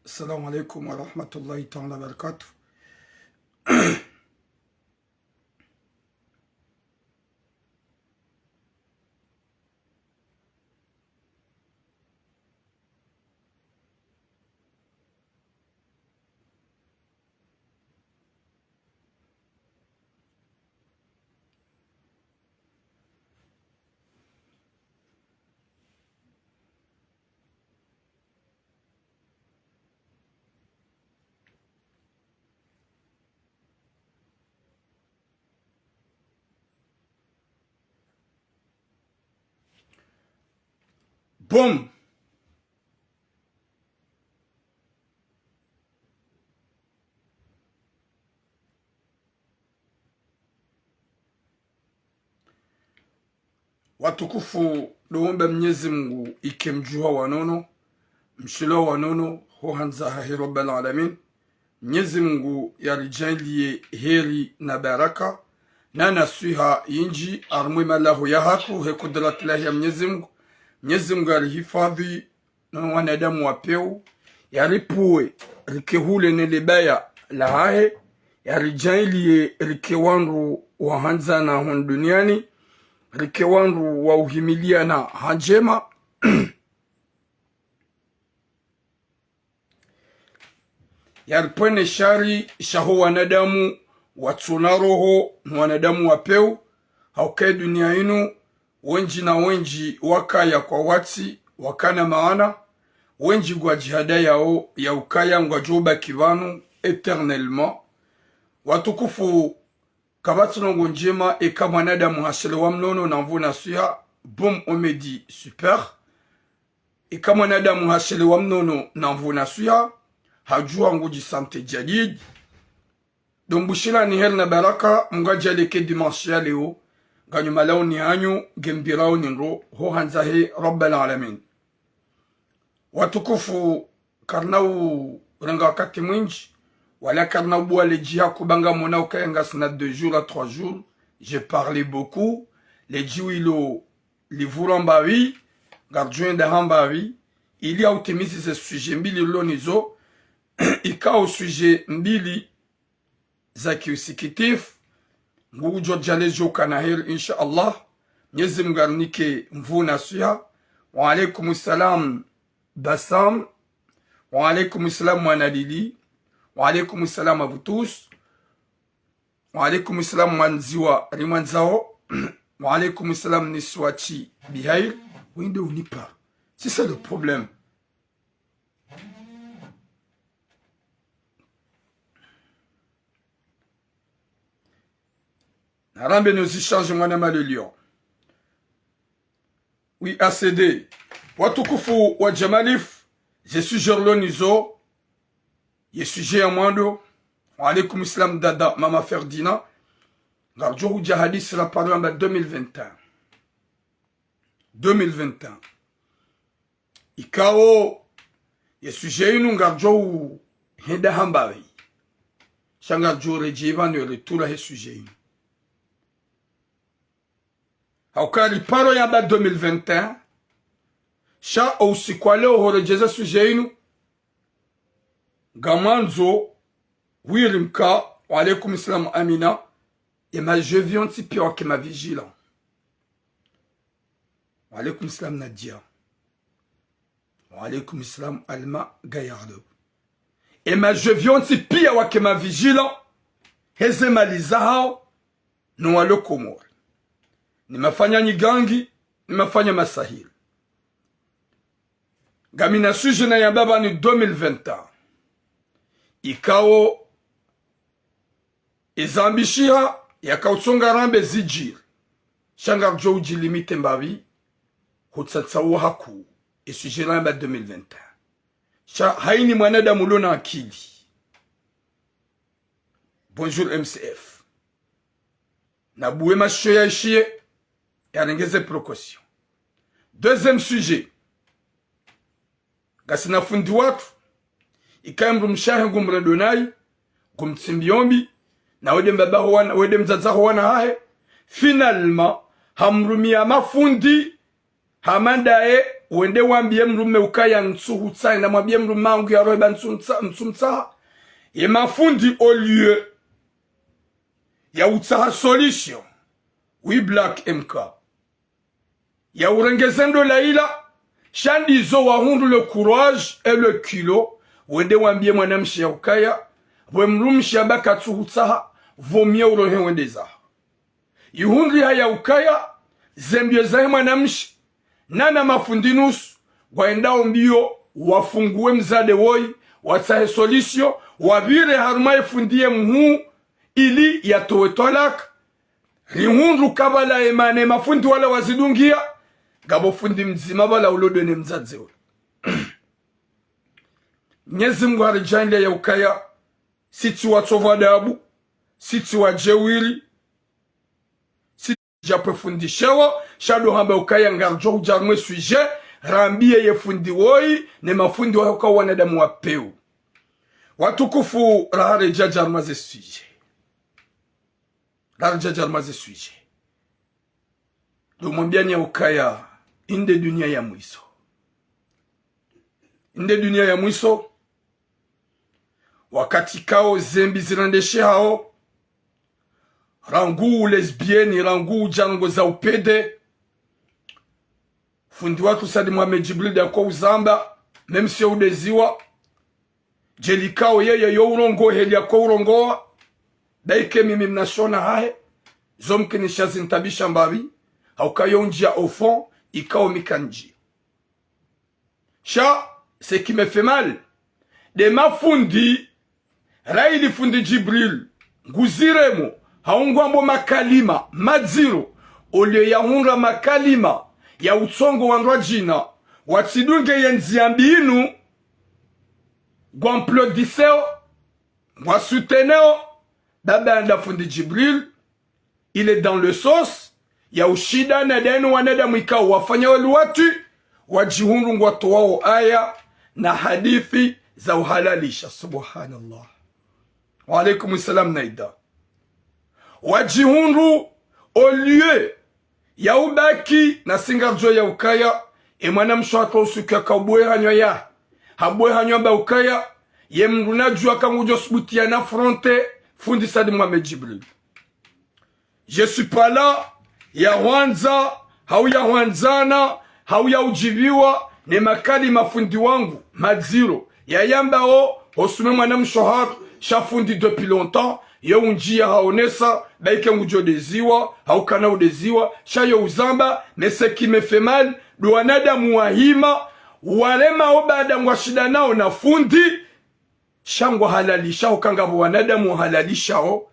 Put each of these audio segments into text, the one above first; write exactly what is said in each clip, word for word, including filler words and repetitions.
السلام عليكم ورحمة الله تعالى وبركاته. Boom. Watukufu, ndo womba Mnyezi Mungu ike mdjuha wa nono, mshilo wa nono, ho handza hahe Rabbal Alamin. Mnyezi Mungu yaridjaanliye heri na baraka, na naswiha yindji, harumwa ye malaho ya hatru, he kudrat lahe ya Mnyezi Mungu. Mnyezi Mungu yarihifadhwi, no wanadamu wa pewu, yaripvuwe rike hule ne lebaya lahahe, yaridjaanliye rike wandru wa handzana hunu duniani, rike wandru wa uhimiliyana ha ndjema. Yaripvwene shari shaho wanadamu watsuna roho, no wanadamu wa pewu, hauka ye duniya yinu, wendji na wendji wakaya kwawatsi, wakana maana, wendji ngwadjihadayao ya ukaya ngwadjo baki pvanu éternellement. Watukufu, kapvatsi ndrongo ndjema eka mwanadamu hashelewa mnono na nvuu na swiha, boom, on me dit super. Eka mwanadamu hashelewa mnono na nvuu na swiha, hadjuha ngudji santé djadid. Ndo mbushilani heri na baraka, Mungu yadjaanliye ke dimanche ya leo, nganyu malaoni hanyu, nge mbiraoni ndro, ho handza he Rabbal Alamin. Watukufu, karina urenga wakati mwindji, wala karina ubuwa ledji ha kuba ngamwona ukaya ngasina deux jours à trois jours, j'ai parlé beaucoup, ledji wilo livurwa mbapvi, ngaridjo enda ha mbapvi, ili ya utimizi ze sujet mbili rilo nizo, ikao sujet mbili za kiusikitifu, ngudjo djaanliye djo kana heri, insha Allah. Mnyezi Mungu yarinike nvuu na swiha. Wa alaikum salam, Bassam. Wa alaikum salam, Mwana Lili. Wa alaikum salam, Abutus. Wa alaikum salam, Mwandziwa Rimwandzao. Wa alaikum salam, Niswati Bihair. Wende unipa. C'est ça le problème. Narambe nos échanges, mwana Malelio. Oui, A C D. Watukufu wa Jamalif, ze sujet rilo nizo, ye sujet ya mwando. Wa alaikum salam, dada, mama Ferdinand. Ngaridjo hudja hadisi la paro yamba deux mille vingt et un. Deux mille vingt et un. Ikao, ye sujet yinu ngaridjo uhenda ha mbapvi. Sha ngaridjo redjeyi pvanu ye retour he sujet yinu. Hauka ri paro yamba deux mille vingt et un. Sha o usiku wa leo ho redjeza sujet yinu, ngamwandzo wiri mka, wa alaikum salam Amina, ye ma jeunes yontsi piya wake ma vigilants. Wa alaikum salam Nadia. Wa alaikum salam Alma Gayardo. Ye ma jeunes yontsi piya wake ma vigilants, heze mali zahao, no walo Komori. Ni mafanya nyigangi, ni mafanya masahiri. Ngamina sujet nayamba pvanu deux mille vingt et un. Ikao, ezambishiha, yakao tsonga rambe zidjiri. Sha ngaridjo udjilimite mbapvi, hutsatsa uwo haku, ye sujet rayamba deux mille vingt et un. Sha hayini mwanadamu ulo na akili. Bonjour M C F. Nabuwe mashisho ya ishiye, yarenge ze précautions. Deuxième sujet. Ngasina fundi watru, ikaya mdrumshe wahe ngumrendo nayi, ngumtsimbiyo mbi, na wende mbaba ho wana, wende mdzadze ho wana hahe. Finalement, hamrumiya mafundi, hama ndaye, Wende wambiye mdrume ukaya ntsuhutsaha, na mwambiye mdrume wangu ya rohe ba ntsu mtsa-, ntsu mtsaha. Ye mafundi au lieu ya utsaha solution. Oui, Black M K. Ya urenge ze ndola ila, sha ndizo wahundru le courage et le culot, wende wambiye mwanamshe ya ukaya, pvwe mdrumshe amba katsuhutsaha, vaut mieux urohe wende zaho. Ihundriha ya ukaya, ze mbio zahe mwanamshe, nana mafundi nusu, ngwaendao mbio, wafunguwe mzade woyi, watsahe solution, wapvire harumwa ye fundi ye mhuu, ili yatowe twalaka. Rihundru kabla ye mana ye mafundi wala wazidungiya, ngapvo fundi mdzima pvala ulodwe ne mdzadze ula. Mnyezi Mungu haridjaanliya ya ukaya, si tsi watsovu adabu, si tsi wadjeuri, si tsi djapvwe fundi shewo, sha ndo hamba ukaya ngaridjo hudja harumwa ye sujet, rambiye ye fundi woyi, ne mafundi wahe uka wanadamu wa pewu. Watukufu, raha ridjadja harumwa ze sujet. Raha ridjadja harumwa ze sujet. Ndo mwambiyani ya ukaya, inde duniya ya mwiso. Inde duniya ya mwiso. Wakati kao ze mbi zirendeshehao. Rangu lesbienne, rangu django za upede. Fundi watru Said Mohamed Djibril nde yako uzamba, même si yo udeziwa. Djeli kao yeye yo urongoa heli yako urongoa. Nda ike mimi mnashioni hahe. Zo mkinisha zintabisha mbapvi. Hauka yo undjia au fond, ikao mi kandjia. Sha, ce qui me fait mal. Nde mafundi, raili fundi Djibril, nguziremo, hau ngwambo makalima madziro, au lieu ya hundra makalima ya utsongo wandru wadjina, watsidunge ye ndziya mbi inu, ngwamplodiseo, ngwasuteneo, baba yanda fundi Djibril, il est dans le sens ya ushindana ndeno wanadamu ikao wafanya waluwatwi, wadjihundru ngwatowao aya na hadithi za uhalalisha. Subhanallah. Wa alaikum salam, Naida. Wadjihundru au lieu ya ubaki na singarjo ya ukaya, e mwanamshe hatru usiku yaka ubwe hanywa ya, habwe hanywa mba ukaya, ye mdru nadjua ka ngudjo subuti ya na affronter fundi Said Mohamed Djibril. Je suis pas là ya hwandza, hau ya hwandzana, hau ya udjiviwa, ne makalima fundi wangu, madziro, ya yambao, hosoni mwe mwanamshe hatru, sha fundi depuis longtemps, yo undjia haonesa, ba ike ngudjo deziwa, hau kana udeziwa, sha yo uzamba, mais ce qui me fait mal, ndo wanadamu wahima, warema o baada ngwashindanao na fundi, sha ngwahalalisha, hauka ngapvo wanadamu wahalalishao,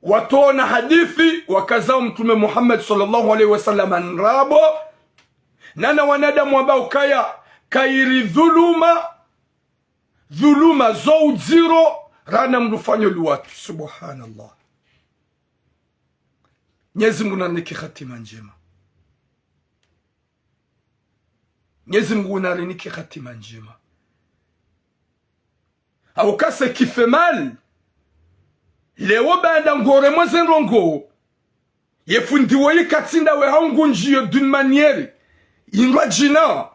watoona hadithi, wakazao Mtrume Muhammad swallallahu alayhi wa sallam ndrabo, nana wanadamu wamba ukaya, kayiri dhuluma, dhuluma zo udziro, rana mdru fanyo luwatwi. Subhanallah. Mnyezi Mungu narinike hatima ndjema. Mnyezi Mungu narinike hatima ndjema. Hauka ce qui fait mal, leo baanda ngoremo ze ndrongoo, ye fundi woyi katsinda we hau ngundjio d'une manière, indrwadjina.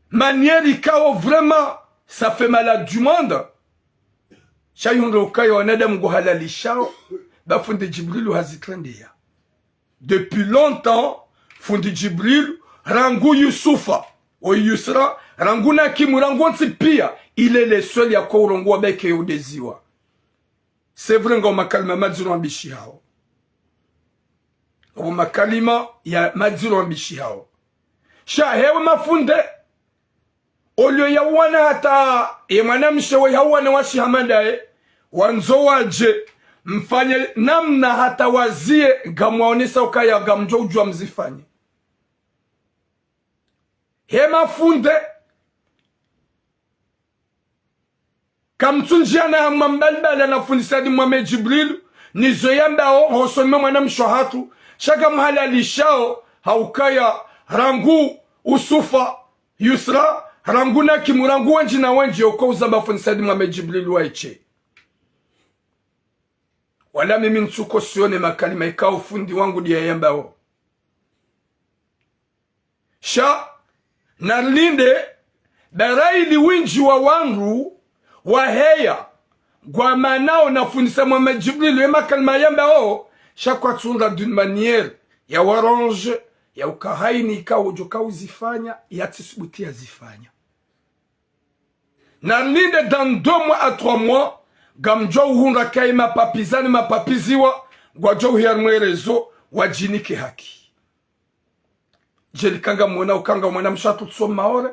Manière ikao vraiment, ça fait mal à du monde. Sha yo ndo ukaya wanadamu nguhalalishiao, ba fundi Djibrilu hazitrendeya. Depuis longtemps, fundi Djibril, rangu Yusufa, o Yusra, rangu Nakimu, rangu wontsi pia, il est le seul yako urongoa ba ike yo udeziwa. C'est vrai ngapvo makalima madziro ambishihao. Ngapvo makalima ya madziro ambishihao. Sha hewe mafundi, au lieu ya uwana hata ye mwanamshe we hauwana washiha madaye, wandzo wadje, mfanye namna hata wazie, ngamwaonesa ukaya ngamdjo udjua mzifanye. He mafundi, kamtsundjiana hamwa mbalibala na fundi Said Mohamed Djibril, nizo yambao hosoni mwe mwanamshe hatru, sha ngamhalalishiao, haukaya rangu Usufa, Yusra, rangu Nakimu, rangu wendji na wendji, yoko uzamba fundi Said Mohamed Djibril wa ishe. Wala mimi ntsuko sione makalima ikao fundi wangu ndiya yambao. Sha, narilinde, barayili wendji wa wandru waheya ngwamanao na fundi Said Mohamed Djibril ye makalima yambao, sha kwatsundra d'une manière ya arrangé, ya uka hayina ikao udjo ka uzifanya, yatsisubuti yazifanya. Narilinde dans deux mois à trois mois, ngamdjo uhundra kayi mapapizani mapapiziwa, ngwadjo uheya harumwa ye réseau, wadjinike haki. Djeli ka ngamwona uka ngamwana mshe hatru tso Maore,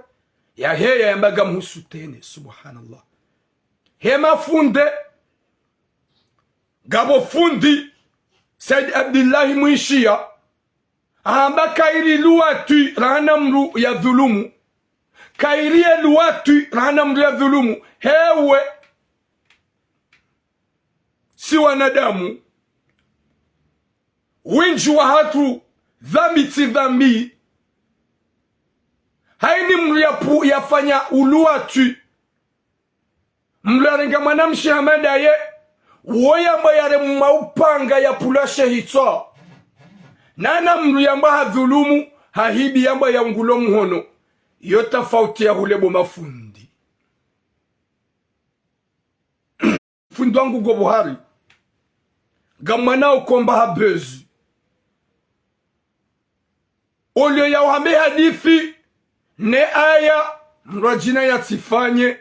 yaheya yamba ngamhusutene, subhanallah. He mafunde, ngapvo fundi, Said Abdillahi Mwishiya, hamba kayiri loi twi rahana mdru yadhulumu. Kayiri ye loi twi rahana mdru yadhulumu. Hewe, si wanadamu. Wendji wahatru, dhambi tsi dhambi. Hayina mdru yapvu-, yafanya loi twi. Mdru yarenga mwana mshe hama ndaye, wo yambwa yaremwa upanga yapvulwa she hitswa. Nana mdru yambwa hadhulumu, hahibi yambwa yaungulo mhono. Yo tafauti ya hule bo mafundi. Fundi wangu go buhari. Ngamwanao ukomba ha buzz. Olio ya uhambe hadisi, ne aya, mdru wadjina yatsifanye,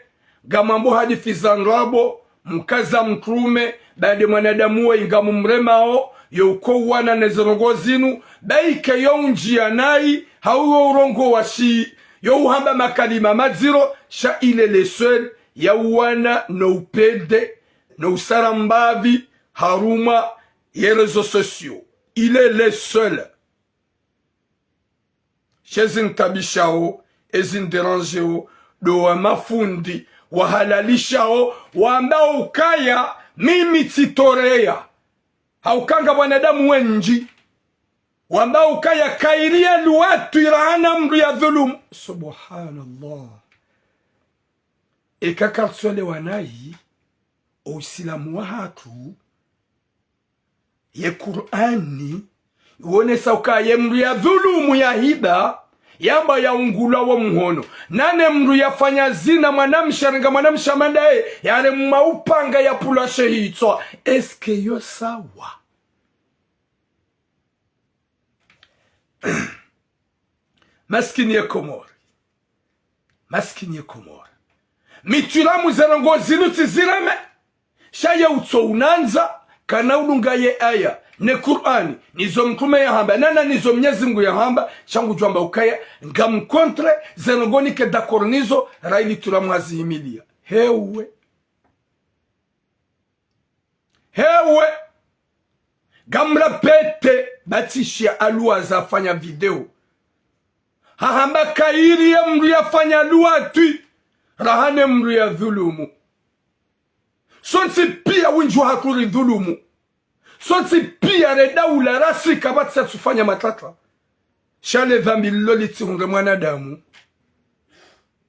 ngamwambo hadisi za ndrabo, mkaza mtrume, baada mwanadamu we ngamumremao, yo uko uwana ne ze ndrongoo zinu, baike yo undjia nayi, hau yo urongoa shi, yo uhamba makalima madziro, sha il est le seul, ya uwana no upvendze, no usara mbapvi, harumwa ye réseaux sociaux. Il est le seul. She zintabishao, ezindérangéo, ndo wa mafundi, wahalalishao, wambao ukaya, mimi tsitoreya. Hauka nga wanadamu wendji. Wambao ukaya kayiri ye loi twi rahana mdru yadhulumu. Subhanallah. Eka kartsuelewa nayi, o usilamu wahatru, ye Kur'ani, iwonesa ukaya ye mdru yadhulumu yahiba, yambwa yaungulwa wo mhono. Nane mdru yafanya zina mwana mshe, yarenga mwana mshe hama ndaye, yaremwa upanga yapvulwa she hitswa. Est-ce que yo sawa? Maskini ye Komori. Maskini ye Komori. Mi tsilamu ze ndrongoo zinu tsizireme. Sha ye utso unandza, kana udunga ye aya, ne Kur'ani, nizo mtrume yahamba, nana nizo Mnyezi Mngu yahamba, sha ngudjo amba ukaya, ngam contre, ze ndrongoo nike d'accord nizo, rayili tsilamu hazihimilia. Hewe. Hewe, ngamrapvele, batsishia aluwa zafanya video. Hahamba kayiri ye mdru yafanya loi twi, rahana mdru yadhulumu. Sontsi pia wendji wahatru ridhulumu. Sontsi pia re daula rasika batsa tsufanya matata. Sha le dhambi lilo litsihundre mwanadamu.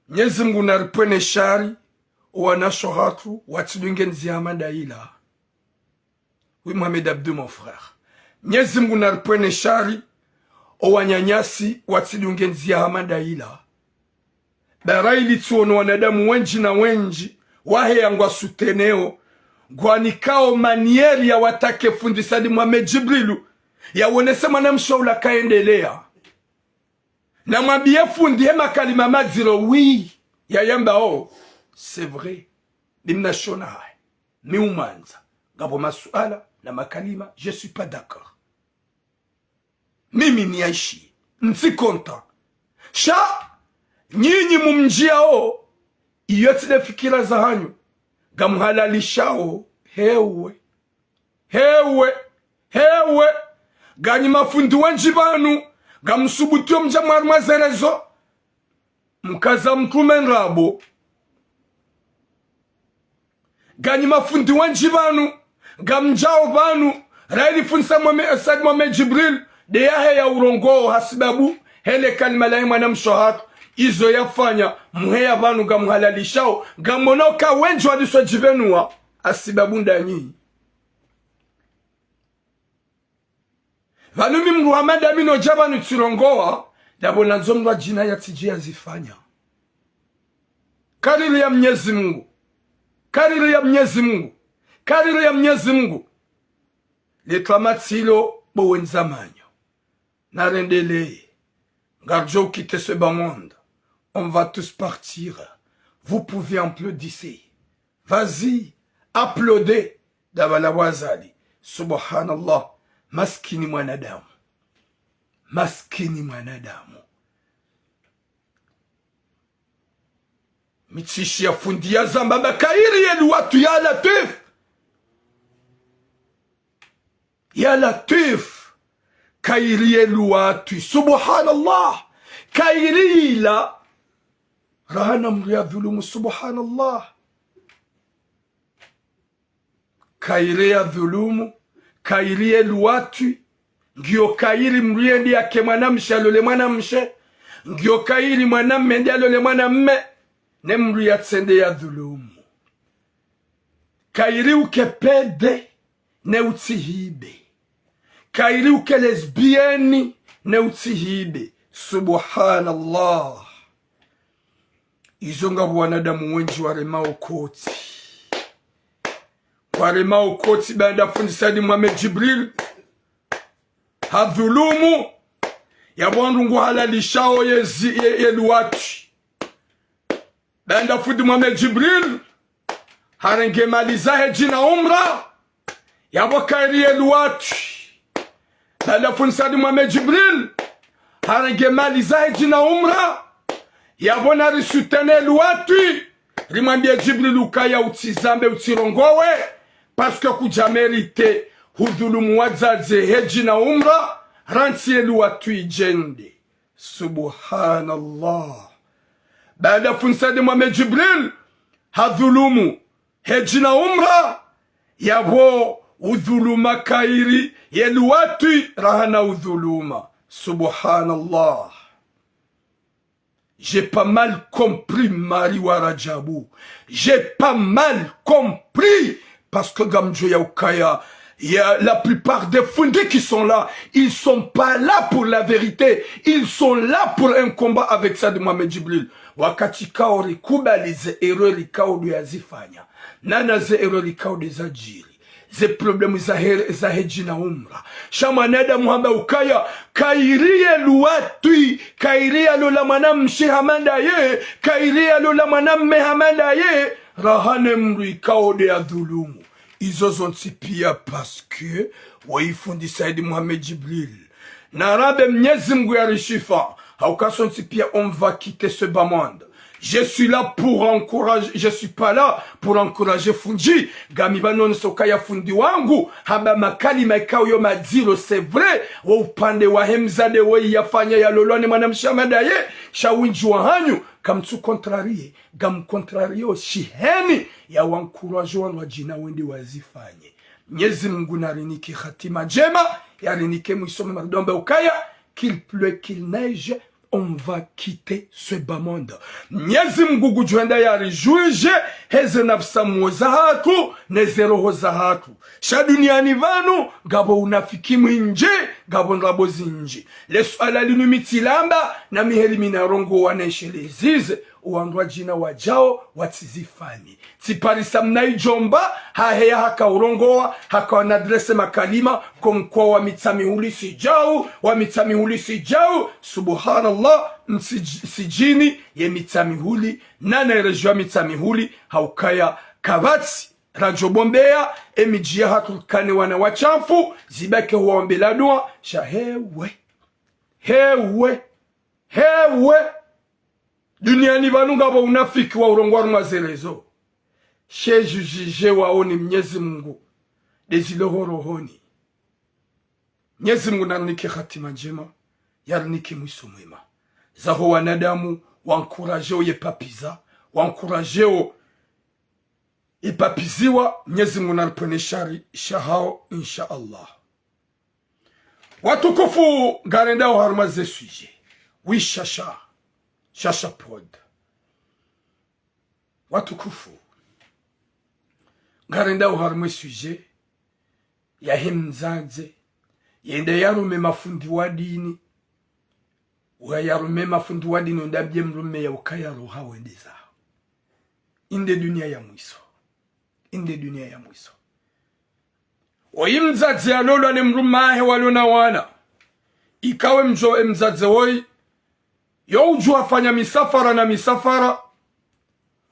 Mnyezi Mngu naripvwene shari, o wanashe hatru, watsidunge ndzia hama ndayila. Oui, Mohamed Abdou, mon frère. Mnyezi Mngu naripvwene shari, o wananyasi, watsidunge ndzia hama ndayila. Barayili tsiono wanadamu wendji na wendji, waheya ngwa souteneo, ngwanikao manière ya watake fundi Said Mohamed Djibrilu, yawonese mwana mshe ula kayendelea. Namwambiye fundi he makalima madziro, oui, yayambao, c'est vrai. Ni mnashioni hahe. Mi umwandza. Ngapvo masuala na makalima, je suis pas d'accord. Mimi niyaishiye, ntsi content. Sha, nyinyi mumdjiao, iyo tsi nde fikira zahanyu, ngamhalalishiao, hewe. Hewe, hewe, nganyi mafundi wendji pvanu, ngamsubutio mdja mwarimwa ze réseaux, mkaza mtrume ndrabo. Nganyi mafundi wendji pvanu, ngamdjao pvanu, rayili fundi Said Mohamed, Said Mohamed Djibril, nde yaheya urongoo hasibabu, hele kalima lahe mwana mshe hatru, izo yafanya, muheya pvanu ngamhalalishiao, ngamwonao uka wendji wadiswa djipvenua, hasibabu ndanyi. Pvanu mi mdru hama ndami nodja pvanu tsirongoa, Ndapvo nandzo mndru wa djina yatsidje yazifanya. Kariri ya Mnyezi Mungu. Kariri ya Mnyezi Mungu. Kariri ya Mnyezi Mungu. Letlama tsilo bo wendza manyo. Narendeleye. Ngaridjo quitter ce bas monde. On va tous partir. Vous pouvez applaudir. Vas-y, applaudez. Ndapvala wazali. Subhanallah. Maskini mwanadamu. Maskini mwanadamu. Mitsishi ya fundi yazamba ba kayiri ye luwatwi ya Latwif. Ya Latwif. Kayiri ye luwatwi. Subhanallah. Kayiri yila. Rahana mndru ya dhulumu. Subhanallah. Kayiri ya dhulumu, kayiri ye luwatwi, ngiyo kayiri mndru yende yake mwanamshe yalole mwanamshe, ngiyo kayiri mwanamme yende yalole mwanamme, ne mndru yatsende ya dhulumu. Kayiri uke pede, ne utsihibe. Kayiri uke lesbienne, ne utsihibe. Subhanallah. Izo ngapvo wanadamu wendji waremao koti. Waremao koti baanda fundi Said Mohamed Djibril hadhulumu, yapvo wandru nguhalalishawo yezi, ye, ye luwatwi. Baanda fundi Mohamed Djibril harenge mali za hedji na umra, yapvo kayiri ye luwatwi. Baanda fundi Said Mohamed Djibril harenge mali za hedji na umra, yapvo nari soutenir luwatwi. Rimwambiye Djibril ukaya utsizambe utsirongowe, parce que kudja mériter hudhulumu wadzadze hedji na umra, rantsi ye luwatwi idjende. Subhanallah. Baanda fundi Said Mohamed Djibril hadhulumu hedji na umra, yapvo udhuluma kayiri ye luwatwi rahana udhuluma. Subhanallah. J'ai pas mal compris Mari wa Radjabu. J'ai pas mal compris. Parce que ngamdjuwa ukaya, il y a la plupart des fundi qui sont là, ils sont pas là pour la vérité. Ils sont là pour un combat avec Said Mohamed Djibril. Wakati kao rikubali ze erreur kao ndo yazifanya. Nana ze erreur kao ndo zadjiri. Ze problème za he-, za hedji na umra. Sha mwanadamu hamba ukaya, kayiri ye luwatwi, kayiri yalola mwanamshe hama ndaye, kayiri yalola mwanamme hama ndaye, rahana mndru ikao nde ya dhulumu. Izo zontsi pia parce que, wayi fundi Said Mohamed Djibril. Narambe Mnyezi Mungu yarishifa, hauka sontsi pia on va quitter ce bas monde. Je suis là pour encourager, je suis pas là pour encourager fundi. Ngami pvanu nonesa ukaya fundi wangu, hamba makalima ikao yo madziro, c'est vrai, wo upande wahe mdzadze woyi yafanya yalolwa ne mwanamshe hama ndaye, sha wendji wahanyu, kamtsu contrarier, ngam contrarier wo shiheni, ya wa encourager wandru wadjina wende wazifanye. Mnyezi Mungu narinike hatima ndjema, yarinike mwiso mwema. Ridjo omba ukaya, qu'il pleut, qu'il neige, on va quitter ce bas monde. Mnyezi Mungu ngudjo enda yaridjudje, heze nafsi mwo zahatru, neze roho zahatru. Sha duniani pvanu, ngapvo unafiki mwindji, ngapvo ndrabo zindji. Le suala linu mi tsilamba, na mi heli mi narongowa neshelezize, owandru wadjina wadjao, watsizifanye. Tsiparisa mna idjomba, haheya haka urongowa, haka wanadresse makalima, comme quoi wa Mitsamihuli si djau, wa Mitsamihuli si djau, subhanallah, msi-, si djini, ye Mitsamihuli, nana ye région ya Mitsamihuli, haukaya kapvatsi, radjo bombeya, emidji yahatru kane wana washafu, zibaki huwaombela dua, sha hewe, hewe, hewe. Duniani pvanu ngapvo unafiki wa urongowa harumwa ze réseaux. She judge waoni Mnyezi Mungu, nde zilo ho rohoni. Mnyezi Mungu narinike hatima ndjema, yarinike mwiso mwema. Zaho wanadamu, wa encourager o ye papiza, wa encourager o ye papiziwa, Mnyezi Mungu naripvwene shari shahao, insha Allah. Watukufu, ngarendao harumwa ze sujet. Oui, Shasha. Shasha Prod. Watukufu, ngarendao harumwa e sujet yahe mdzadze, yende yarume mafundi wa dini, Wayarume mafundi wa dini wende wambie mrume ya ukaya roha wende zaho. Inde dunia ya mwiso. Inde dunia ya mwiso. Oyi mdzadze yalolwa ne mrume wahe walona wana. Ikawe mdjo e mdzadze woyi, yo udjuwa hafanya misafara na misafara.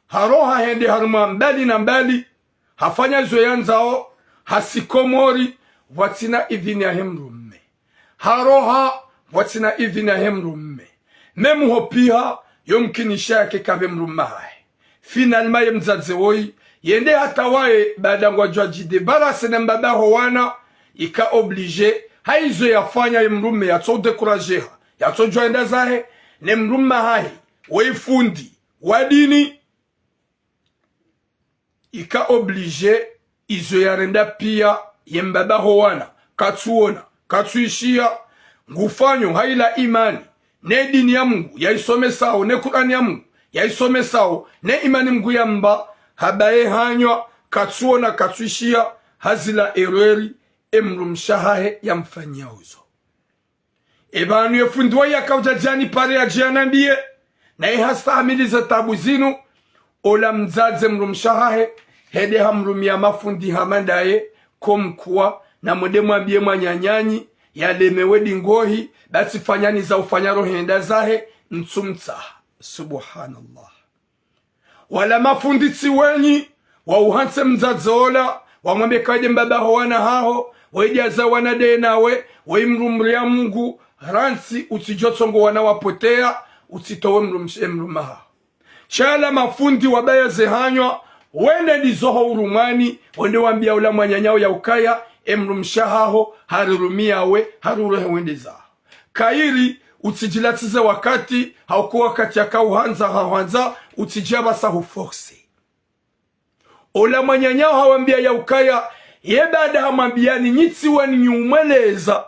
Haroha hende harumwa mbali na mbali. Hafanya zo yandzao, hasi Komori, pvwatsina idhini yahe mrume. Haroha, pvwatsina idhini yahe mrume. Memu ho piha, yo mkinisha yake kapve mrume wahahe. Finalement ye mdzadze woyi, yende hata waye, baada ngwadjo djidébarrasser ne mbaba ho wana, ika obligé, ha izo yafanya ye mrume yatso décourager ha, yatso djuwa yenda zahe, ne mrume wahahe, woyi fundi wa dini, ika obligé izo yarenda piya ye mbaba ho wana, katsuona, katsuishiya, ngufanyo ha ila imani, ne dini ya Mungu yaisomesao, ne Kur'ani ya Mungu yaisomesao, ne imani Mungu yamba, hamba ye hanywa, katsuona, katsuishiya, ha zila erreur, e mdrumshe wahahe yamfanyiya uzo. E pvanu ye fundi wayi yakaudja djani pare yadje yanambiye, naye hastahamili ze tabu zinu, ola mdzadze mdrumshe wahahe, hende hamrumiya mafundi hama ndaye, comme quoi, namwende mwambiye mwananyanyu, yalemewe dingohi, basi fanyani za ufanya rohenda zahe, ntsumtsaha. Subhanallah. Wala mafundi tsi wenyi, wauhantse mdzadze ola, wamwambe kayi nde mbaba ho wana haho, woyi nde yaza wana nde nawe, woyi mdrumshe ya Mungu, rantsi utsidjo tsongo wana wapoteya, utsitowe mdrumshe, mdrume haho. Sha wala mafundi wabaya ze hanywa, wende ndizo ho urumwani, wende wambiya ula mwananyaho ya ukaya, e mdrumshe haho, harirumiya we, harirohe wende zaho. Kayiri, utsidjilatsize wakati, hauka wakati yakauhandza, hauhandza, utsidja pvasa hu forcer. Ola mwananyaho hawambiya ya ukaya, ye baada hamwambiyani nyi tsi wanyu umweleza,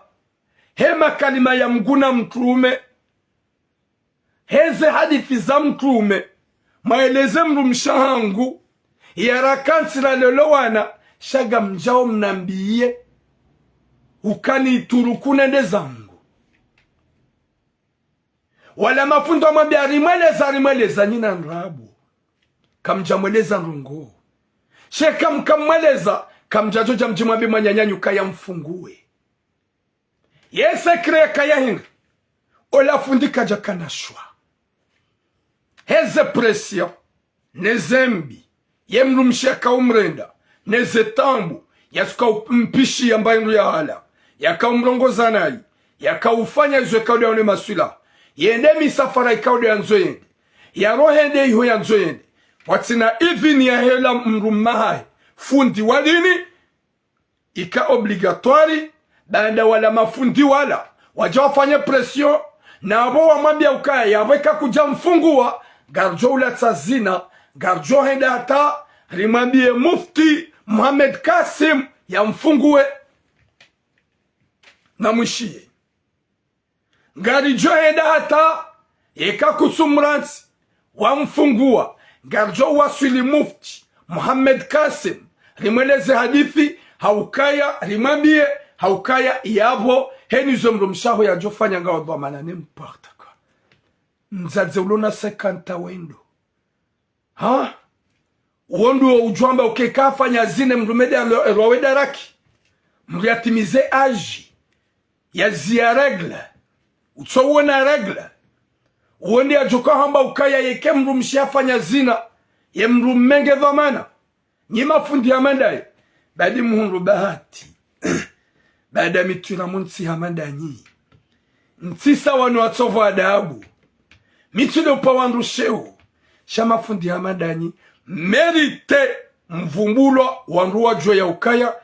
he makalima ya Mungu na mtrume, heze hadisi za mtrume, mweleze mdrumshe hangu, yaraka ntsi ralole wana, sha ngamdjao mnambiye, ukaya nituruku nende zangu. Wala mafundi wamwambiya rimweleza, rimweleza, nyi na ndrabo. Kamdjamweleza ndrongo. Sha eka mkamweleza, kamdjadjo dja mdje mwambe mwananyanyu kaya mfunguwe. Ye secret kaya hindri. Ola fundi kadjakana shwa. Heze pression, ne zembi, ye mdrumshe yakaumrenda, ne ze tabu, yasuka umpishiya mba hindru ya hala, yakaumrongoza nayi, yakaufanya izo yakaudja yaone maswilaha, yende misafara yikaudja yandzo yende, yarohe nde iho yandzo yende, pvwatsina idhini yahe ola mdrume hahe, fundi wa dini, ika obligatoire, baanda wala mafundi wala, wadja wafanye pression, na apvo wamwambiya ukaya, yapvo eka kudja mfunguwa, ngaridjo ulatsa zina, ngaridjo henda hata, rimwambiye Mufti Muhammad Kasim, yamfunguwe. Namwishiye. Ngaridjo henda hata, eka kutsu mrantsi, wamfunguwa, ngaridjo waswili Mufti Muhammad Kasim, rimweleze hadisi, haukaya, rimwambiye, haukaya, yapvo, heni zo mdrumshe haho yadjofanya ngawo dhwamana n'importe quoi. Mdzadze ulo na cinquante ans wendo. Ha? Wo ndo udjo amba uka eka hafanya zina mdrume nde alo-, erwawe daraki. Mdru yatimize âge. Yaziya règle. Utso wona règle. Wo nde yadjoka hamba ukaya yeka mdrumshe hafanya zina, ye mdrume nge dhwamana. Nyi mafundi hama ndaye, badi muhundru bahati. Baada mitwila mu ntsi hama ndanyi. Ntsi sa wanu watsovu adabu. Mitwila upa wandru sheo. Sha mafundi hama ndanyi, mérite mvumbulwa wandru wadjuwe ya ukaya,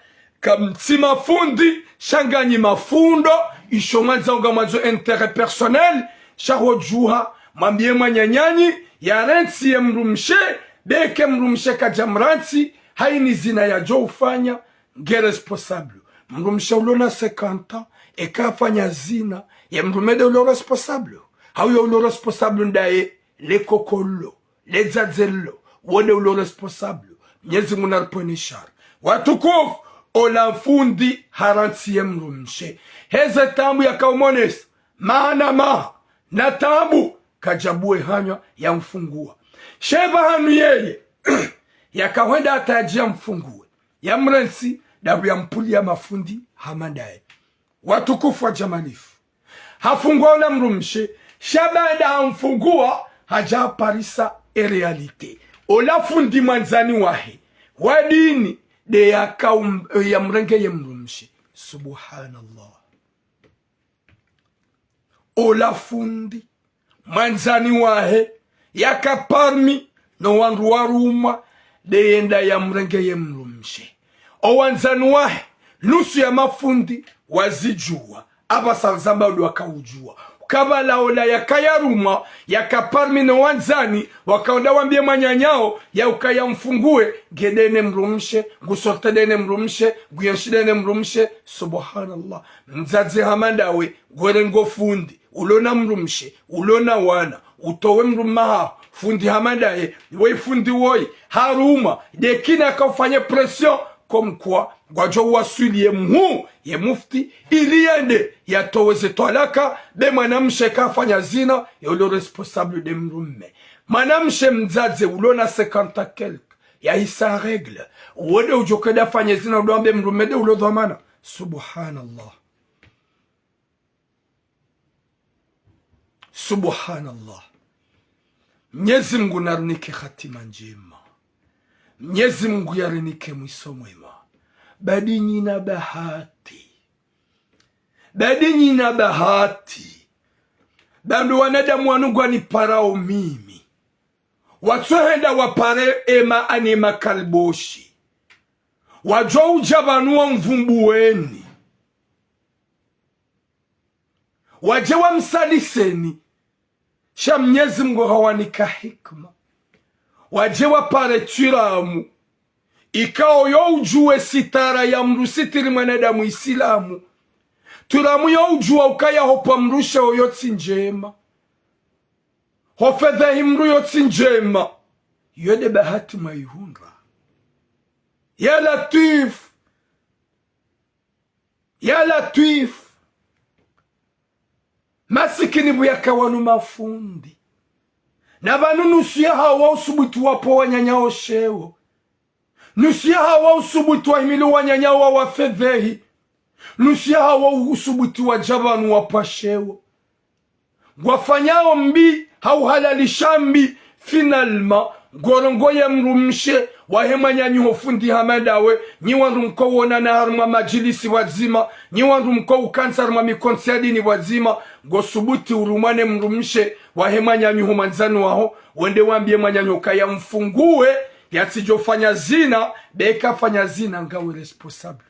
kamtsi mafundi, sha nganyi mafundo, isho mwandzao ngamwandzo intérêt personnel, sha hodjuha, mwambiye mwananyanyu, yarantsi ye mdrumshe, be eka mdrumshe kadja mrantsi, hayini zina yadjo ufanya, nge responsable. Mdrumshe ulo na cinquante ans, eka hafanya zina, ye mdrume nde ulo responsable. Hau ye ulo responsable ndaye, le koko lo, le dzadze lo, wo nde ulo responsable. Mnyezi Mungu naripvwene shari. Watukufu, ola fundi harantsi ye mdrumshe. Heze tabu yakaumonesa, maha na maha, na taabu, kadjabuwa e hanywa yamfunguwa. Sha pvahanu yeye, yakahwenda hata yadje yamfunguwe, yamrentsi, ndapvo yampvuliya mafundi hama ndaye. Watukufu wa djamalifu. Hafunguwa ola mdrumshe, sha baanda hamfunguwa, hadja haparisa e réalité. Ola fundi mwandzani wahe, wa dini, nde yaka um-, yamrenge ye mdrumshe. Subhanallah. Ola fundi mwandzani wahe, yaka parmi no wandru warumwa, nde yenda yamrenge ye mdrumshe. O wandzani wahe, nusu ya mafundi wazidjuwa, apvasa zamba ndo wakaudjuwa. Ukaya pvala ola yaka yarumwa, yaka parmi no wandzani, wakaenda wambiye mwananyawo, ya ukaya mfunguwe, ngende ne mdrumshe, ngusorte nde ne mdrumshe, nguyenshi nde ne mdrumshe, subhanallah. Mdzadze hama ndawe, ngwere ngo fundi, ulo na mdrumshe, ulo na wana, utowe mdrume haho, fundi hama ndaye, we fundi woyi, harumwa, nde kina kaufanye pression, comme quoi, ngwadjo waswili ye mhuu, ye mufti, ili yende, yatowe ze twalaka, be mwanamshe kafanya zina, ye ulo responsable nde mdrume. Mwanamshe mdzadze, ulo na cinquante à quelques, yahisa règles, wo nde udjo kenda fanye zina, udo wambe mdrume nde ulo dhwamana. Subhanallah. Subhanallah. Mnyezi Mngu narinike hatima ndjema. Mnyezi Mngu yarinike mwiso mwema. Badi nyina bahati. Badi nyina bahati. Ba ndo wanadamu wanu ngwaniparao mimi. Watsohenda wapare ema ani makalboshi. Wadjo udja pvanu wamvumbuweni. Wadje wamsaliseni. Sha Mnyezi Mngu hawanika hikma. Wadje wapare turamu. Ikao yo udjuwe sitara ya mdru sitiri mwanadamu Isilamu. Turamu yo udjuwa ukaya hopva mdru she oyo tsi ndjema. Hofedhehi mdru yo tsi ndjema. Yo nde bahati mwaihundra. Ya Latwif. Ya Latwif. Masikini pvo yaka wanu mafundi. Na pvanu nusu yahawo usubutu wapvo wananyawo sheo. Nusu yahawo usubutu wahimili wananyawo wafedhehi. Nusu yahawo usubutu wadja pvanu wapva sheo. Ngwafanyao mbi, hau halalisha mbi, finalement, ngorongoye mdrumshe, wahe mwananyaho fundi hama ndawe, nyi wandru mko wonana harumwa madjilisi pvwadzima, nyi wandru mko ukantsi harumwa mikontsi ya dini pvwadzima, ngosubutu urumwa ne mdrumshe, wahe mwananyaho mwandzani waho, wende wambiye mwananyaho kaya mfunguwe, yatsidjo fanya zina, be eka fanya zina, ngawe responsable.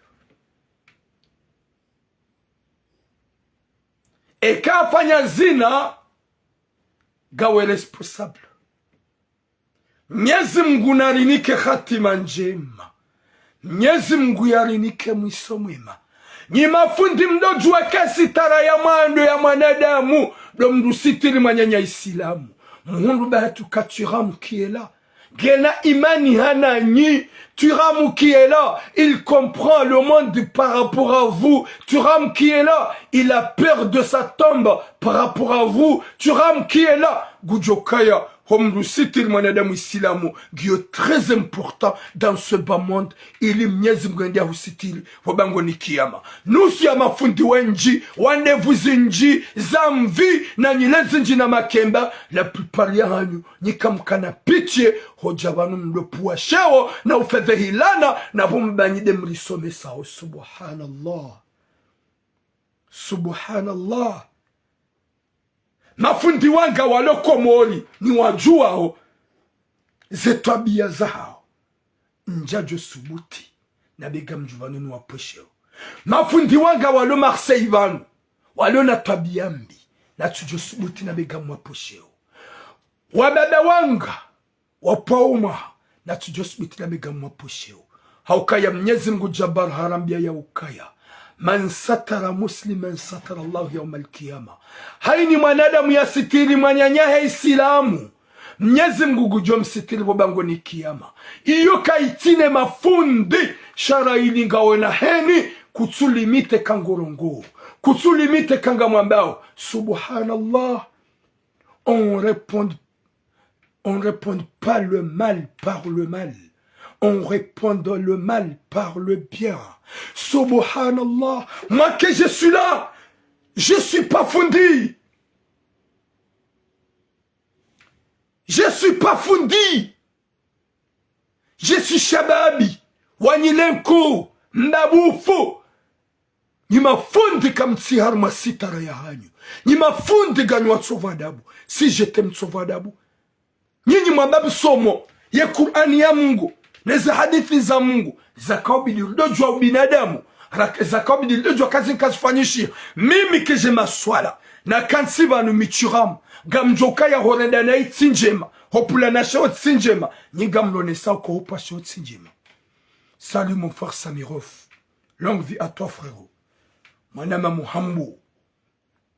Eka afanya zina, ngawe responsable. Mnyezi Mngu narinike hatima ndjema. Mnyezi Mngu yarinike mwiso mwema. Nyi mafundi mdo djuwa ke sitara ya mwando ya mwanadamu, ndo mdru sitiri mwananya Isilamu. Mhundru bahati ka turamu kiela. Ngena imani hananyi, turamu kiela, il comprend le monde par rapport à vous. Turamu kiela, il a peur de sa tombe par rapport à vous. Turamu kiela, ngudjo kaya, ho mdru sitiri mwanadamu Isilamu, ngiyo très important dans ce bas monde, ili Mnyezi Mngu yende yahusitiri, pvo bangoni kiyama. Nusu ya mafundi wendji, wa ndevu zindji, za mvi, na nyile zindji na makemba, la plupart yahanyu, nyi kamkana pitié, hodja pvanu mdopvuwa sheo, na ufedhehilana, na pvo mbanyi nde mrisomesao. Subhanallah. Subhanallah. Mafundi wanga walo Komori, nyi wadjuwao, ze twabiya zahao. Ndjadjo subuti, na be ngamdjo pvanu niwapve sheo. Mafundi wanga walo Marseille pvanu, walo na twabiya mbi, natsudjo subuti na be ngamwapve sheo. Wababa wanga, wapvao mwaha, natsudjo subuti na be ngamwapve sheo. Ha ukaya Mnyezi Mngu Jabbar harambiya ya ukaya: من ستر مسلما ستره الله يوم القيامة. Hayini mwanadamu yasitiri mwananyahe Isilamu, Mnyezi Mngu ngudjo msitiri pvo bangoni kiyama. Iyo kayitsina mafundi, sha ra ili ngawe na heni, kutsu limite ka ngorongowo, kutsu limite ka ngamwambao. Subhanallah. On répond, on répond pas le mal par le mal. On répond le mal par le bien. Subhanallah. Moi que je suis là, je suis pas fundi. Je suis pas fundi. Je suis shababi. Wanyi lenku, mbabufu. Nyi mafundi kamtsi harumwa sitara yahanyu. Nyi mafundi nganyi watsovu adabu. Si j'étais mtsovu adabu. Nyinyi mwamba msomo ye Kur'ani ya Mungu, neze hadisi za Mungu, zakaubidi ridodjuwa ubinadamu, rak-, zakaubidi ridodjuwa kazi nkazifanyishiha. Mimi kedje maswala, nakantsi pvanu mitshiramu, ngamdjo ukaya horenda na itsi ndjema, hopvula na sheo tsi ndjema, nyi ngamlonesa uko hopva sheo tsi ndjema. Salut mon frère Samirof. Longue vie à toi, frérot. Mwanama Muhambu,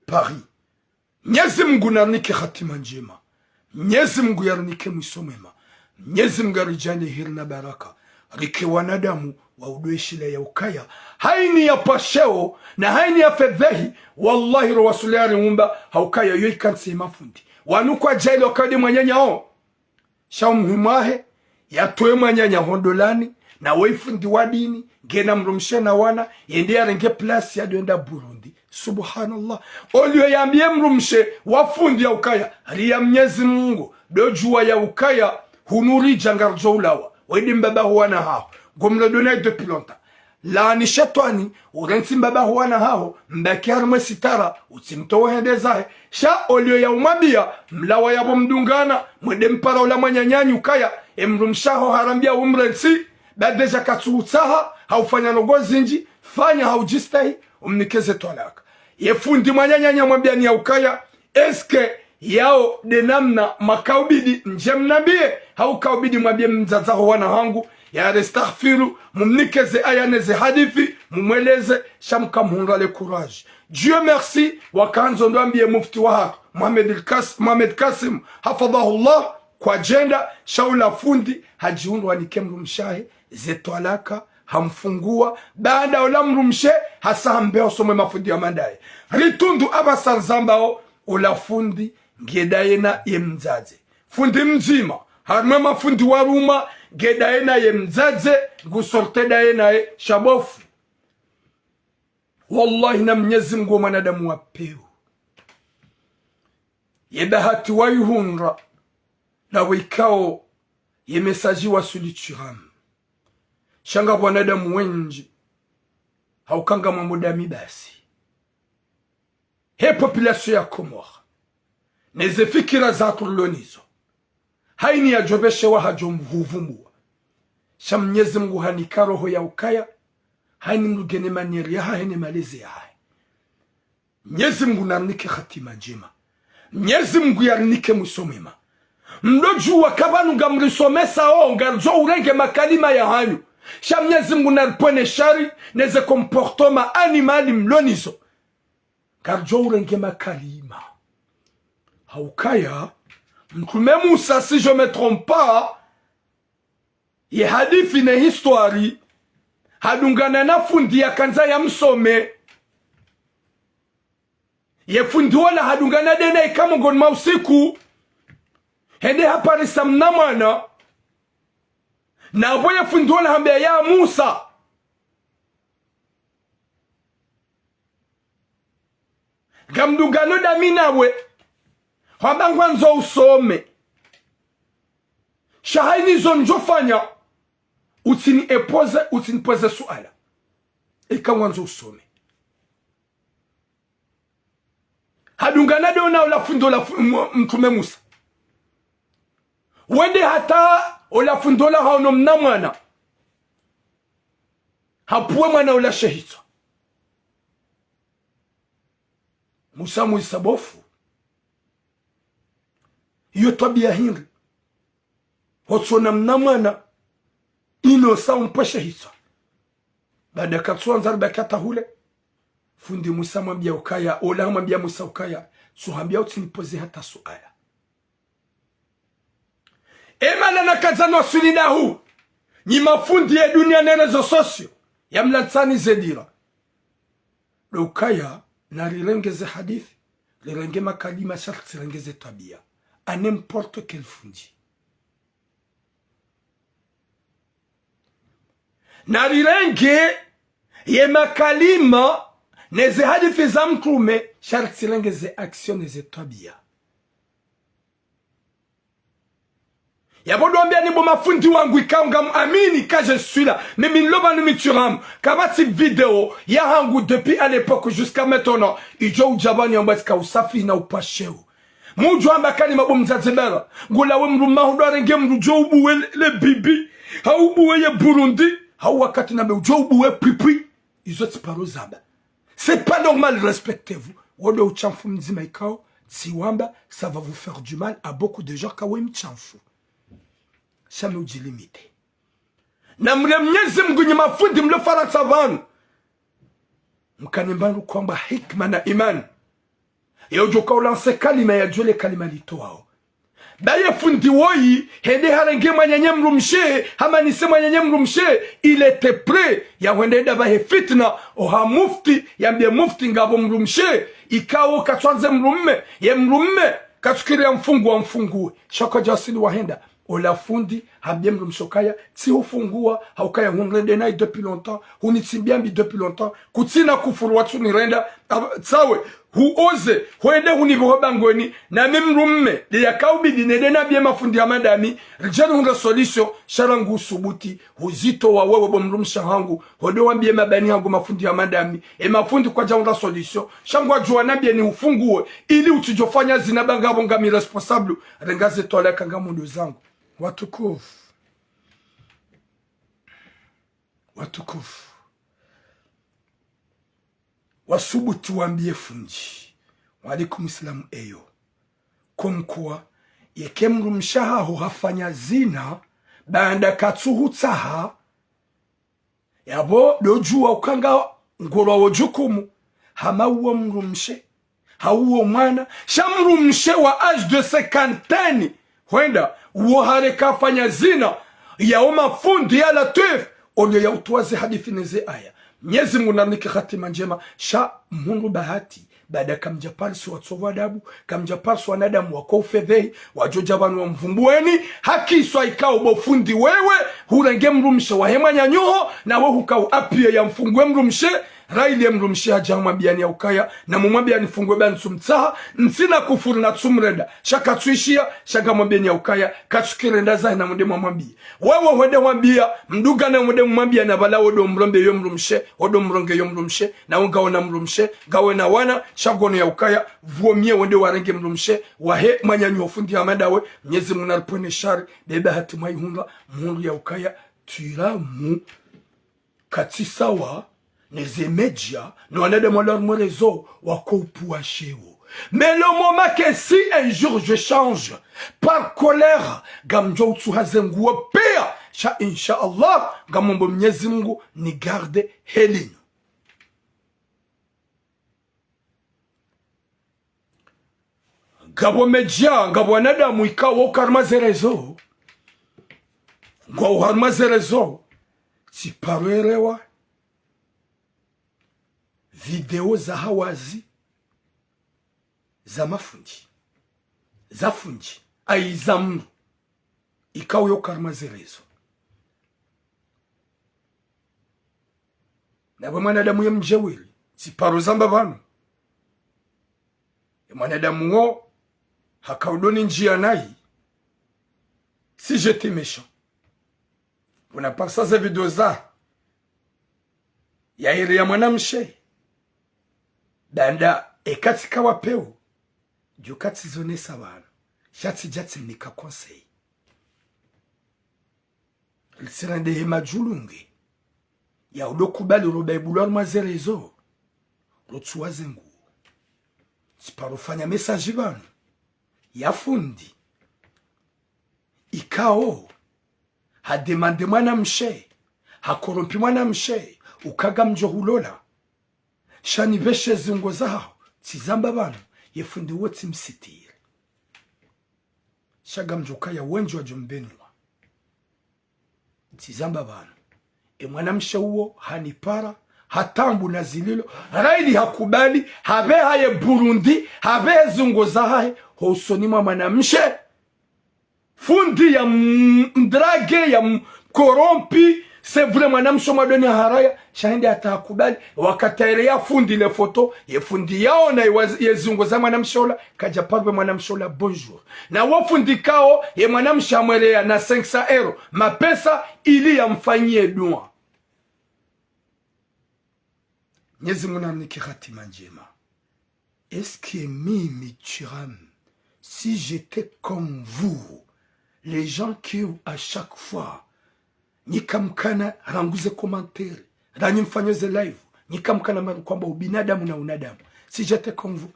Paris. Mnyezi Mungu narinike hatima ndjema. Mnyezi Mungu yarinike mwiso mwema. Mnyezi Mungu yaridjaanliye heri na baraka. Rike wanadamu wa udweshila ya ukaya. Haini ya pvasheo, na haini ya fedhehi, wallahi ro wasuli yariumba, ha ukaya yo ikantsi ye mafundi. Wanu kwadjaanliya ukaya nde mwananyao. Sha umuhimu wahe, yatowe mwananya hondolani, na we ifundi wa dini, ngena mdrumshe na wana, yende yarenge place yadwenda Burundi. Subhanallah. Oliyo yambiye mdrumshe wa fundi ya ukaya, riya Mnyezi Mungu, dodjuwa ya ukaya, hunu ridja ngaridjo ulawa, we nde mbaba ho wana haho, ngomlo dona depuis longtemps. Laani shetwani, urantsi mbaba ho wana haho, mbaki harumwa ye sitara, utsimtowe hende zahe. Sha oliyo ya umwambiya, mlawa yapvo mdungana, mwende mpara ula mwananyanyu ukaya, e mdrumshe haho harambiya umrantsi, ba déjà katsu utsaha, haufanya ndrongo zindji, fanya haudjistehi, umnike ze twalaka. Ye fundi mwananyanya mwambiyani ya ukaya, est-ce que yao nde namna makaubidi ndje mnambiye, hau kaubidi mwambiye mdzadze ho wana hangu, yare staghfiru, mumnike ze aya neze hadisi, mumweleze, sha mkamhundra le courage. Dieu merci, wakandzo ndo ambiye mufti wahatru, Mohamed el Kas-, Mohamed Kassim, hafadhahullah, kwadjenda, sha ula fundi, hadjihundrwa nike mdrumshe hahe, ze twalaka, hamfunguwa, baanda ola mdrumshe, hasa hambe hosoni mwe mafundi ya mandaye. Ritundu apvasa rizambao, ola fundi, nge daye na ye mdzadze. Fundi mdzima, harumwa ye mafundi waruma, nge daye na ye mdzadze, ngu sortir daye na ye shabofu. Wallahi na Mnyezi Mungu wo mwanadamu wa pewu. Ye bahati wayihundra, na wekao ye message wasuli tshiramu. Sha nga wanadamu wendji, hauka ngamwambo dami basi. He population ya Komori, neze fikira zahatru rilo nazo. Haini yadjopveshewa hadjo mhuvumbuwa. Sha Mnyezi Mungu hanika roho ya ukaya, haini mdru ngena manière yahahe ne malezi yahahe. Mnyezi Mungu narinike hatima ndjema. Mnyezi Mungu yarinike mwiso mwema. Mdodjuwa ka pvanu ngamrisomesao, ngaridjo urenge makalima yahanyu. Sha Mnyezi Mungu naripvwene shari, neze comportement animal mlo nazo. Ngaridjo urenge makalima. Haukaya, Mtrume Musa, si je me trompe pas, ye hadisi ne histoire, hadungana na fundi yakandza yamsome. Ye fundi wola hadungana daye naye ika mongoni mwa usiku. Hende haparisa mna mwana. Na apvo ye fundi wola hambiya ya Musa, ngamdungano dami nawe, hwamba ngwandzo usome. Sha haini zo ndjofanya, utsini epoze, utsinipvweze suala. Ika ngwandzo usome. Hadungana daye na ola fundi ola fu-, m-, Mtrume Musa. Wende hata ola fundi ola haono mna mwana. Hapvuwe mwana ola she hitswa. Musa mwisa bofu. Iyo twabiya hindri. Hotsona mna mwana, ino sa umpvweshe hitswa. Baada katsuandza ribaki hata hule. Fundi Musa hamwambiya ukaya, ola hamwambiya Musa ukaya, tsuhambiya utsinipvweze hata suala. Emana nakadza no aswili dahu. Nyi mafundi ye duniya ne réseaux sociaux, yamlantsani ze dira. Ndo ukaya, narirenge ze hadisi, Rirenge makalima, sha ritsirenge ze twabiya. À n'importe quel fundi. Na rirenge ye makalima, ne ze hadisi za mtrume, sha ritsirenge ze action ne ze twabiya. Yapvo ndo wambiyani bo mafundi wangu ikao ngamwamini ka je suis là. Mimi nilo pvanu mi tsi ramu. Kapvatsi video yahangu depuis à l'époque jusqu'à maintenant idjo udja pvanu yamba tsika usafi na upvasheo. Mudjo wamba kalima bo mdzadze bela. Ngula we mdru mahu ndo warenge mdru djo ubuwe le, le bibi. Hau ubuwe ye Burundi. Hau wakati nambe udjo ubuwe pwipwi. Izo tsi paro zamba. C'est pas normal, respectez-vous. Wo ndo ushamfu mdzima ikao, tsi wamba, ça va vous faire du mal à beaucoup de gens, ka we mshamfu. Sha mi udjilimite. Na mle Mnyezi Mngu nyi mafundi mlo Farantsa pvanu. Mkane mbanu kwamba hikma na imani. Ye udjo ka ulanse kalima yadjuwe le kalima litowao. Ba ye fundi woyi, hende harenge mwananya mdrumshe, hamanise mwananya mdrumshe, il était prêt ya hwende nda pvahe fitna, oha mufti, yambiye mufti ngapvo mdrumshe, ikao katswandze mdrumme, ye mdrumme, katsukiri yamfunguwe, amfunguwe. Sha kwadja wasili wahenda. Ola fundi, hambiye mdrumshe ukaya, tsihufunguwa, ha ukaya hunirende nayi depuis longtemps, hunitsimbiya mbi depuis longtemps, kutsina kufuru watsunirenda, ah, tsawe, huoze, hwende hunipve ho bangweni, nami mdrumme, nde yakaubidi nende nambiye mafundi hama ndami, ridje rihundre solution, sha rangu usubuti, huzitowa wewe bo mdrumshe hangu, hwende wambiye mabani hangu mafundi hama ndami, e mafundi kwadja hundra solution, sha ngwadjuwa nambiye nihufunguwe, ili utsidjofanya zina ba ngapvo ngami responsable, renga ze twalaka ngamwondo zangu. Watukufu. Watukufu. Wasubuti wambiye fundi. Wa alaikum salam eyo. Comme quoi, yeka mdrumshe haho hafanya zina, baanda katsuhutsaha, yapvo ndo udjuwa ukaya ngolwawo jukumu, hama uwo mdrumshe, hau uwo mwana, sha mdrumshe wa âge de cinquantaine, hwenda, uwo hareka hafanya zina, yawo mafundi ya Latwif, olio ya utowa ze hadisi ne ze aya. Mnyezi Mngu narinike hatima ndjema, sha mhundru bahati, baada kamdja parisa watsovu adabu, kamdja parisa wanadamu wako ufedhehi, wadjodja pvanu wamvumbuweni, hakiswa ikao bo fundi wewe, hurenge mdrumshe wahe mwananyaho, nawe hukao apviye yamfunguwe mdrumshe, raili ye mdrumshe hadja hamwambiyani ya ukaya, namumwambiyani funguwe ba ntsumtsaha, ntsina kufuru natsumrenda, sha katsuishiya, sha ngamwambiyani ya ukaya, katsukirenda zahe na mwende mwamwambiye. Wewe hwende hwambiya, mdru gani mwende mwambiya na pvala wo ndo mrombe yo mdrumshe, wo ndo mronge yo mdrumshe, na ngawe na mdrumshe, ngawe na wana, sha ngono ya ukaya, pvo miye wende warenge mdrumshe, wahe mwananyaho fundi hama ndawe, Mnyezi Mngu naripvwene shari, be bahati mwaihundra, mhundru ya ukaya, tiramu, katsi sawa, ne ze média, no wanadamu walo harumwa réseau, wako upvuwa sheo. Mais le moment que si un jour je change, par colère, ngamdjo utsuha ze nguo piya, sha insha Allah, ngamombo Mnyezi Mngu ni garde helinu. Ngapvo média, ngapvo wanadamu ikao wao harumwa ze réseau. Ngwao harumwa ze réseau. Tsiparo elewa. Video za hawazi. Za mafundi. Za fundi. Ayi za mdru. Ikao yo harumwa ze réseau. Na pvo mwanadamu ye mdjewili, tsiparo zamba pvanu. Ye mwanadamu wo, hakaudoni ndjiya nayi, si j'étais méchant. Pvona parisa ze video za, ya iri ya mwanamshe. Baanda, eka tsika wa pewu, djo katsizonesa pvanu, sha tsidja tsimnika conseil. Litsirende he madjulunge. Ya udo kubali roba ibulwa harumwa ze réseau. Rotsuwa ze nguo. Tsiparo fanya message pvanu. Ya fundi. Ikao. Hademande mwanamshe. Hakorompi mwanamshe. Uka ngamdjo hulola. Sha nipveshe ze nguo zaho. Tsizamba pvanu. Ye fundi wo tsimsitiri. Sha ngamdjo ukaya wendji wadjo mbenua. Tsizamba pvanu. E mwanamshe uwo hanipara, ha taabu na zililo, raili hakubali, hapveha ye Burundi, hapveha ze ngu zahahe, ho usoni mwa mwanamshe. Fundi ya m-, mdrague, ya m-, corrompu, c'est vrai, mwanamshe mwadoni haraya, sha hende hata hakubali, wakati yele ya fundi le foto, ye fundi yaona ye wa-, ye ze ngu za mwanamshe ola, kadja pare mwanamshe ola bonjour. Na wo fundi kao, ye mwanamshe hamweleya na cinq cents euros, mapesa, ili yamfanyiye dua. Mnyezi Mungu narinike hatima ndjema. Est-ce que mimi, Thuram, si j'étais comme vous, les gens que à chaque fois, nyi kamkana rangu ze commentaires, ranyi mfanyo ze live, nyi kamkana maru kwamba ubinadamu na unadamu. Si j'étais comme vous,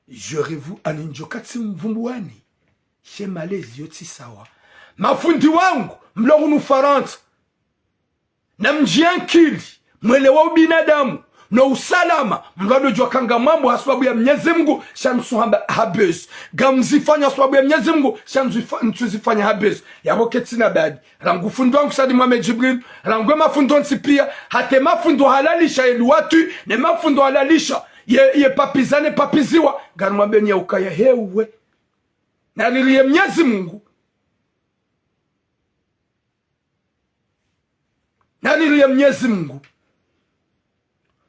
j'aurais vous, ani ndjo katsi mvumbuwani. She malezi yo tsi sawa. Mafundi wangu, mlo hunu Farantsa, na mdjiye nkili, mwelewe ubinadamu, no usalama, mrado djuwa ka ngamwambo ha sababu ya Mnyezi Mungu, sha ntsu hamba ha buzz. Ngamzifanya ha sababu ya Mnyezi Mungu, sha ntsu fa-, ntsu zifanya ha buzz. Yapvo ketsina badi. Rangu fundi wangu Said Mohamed Djibril, rangu ye mafundi wontsi piya, hata ye mafundi wahalalisha ye liwatwi, ne mafundi wahalalisha ye, ye papiza ne papiziwa, ngarimwambeni ya ukaya hewe. Nariliye Mnyezi Mungu. Nariliye Mnyezi Mungu.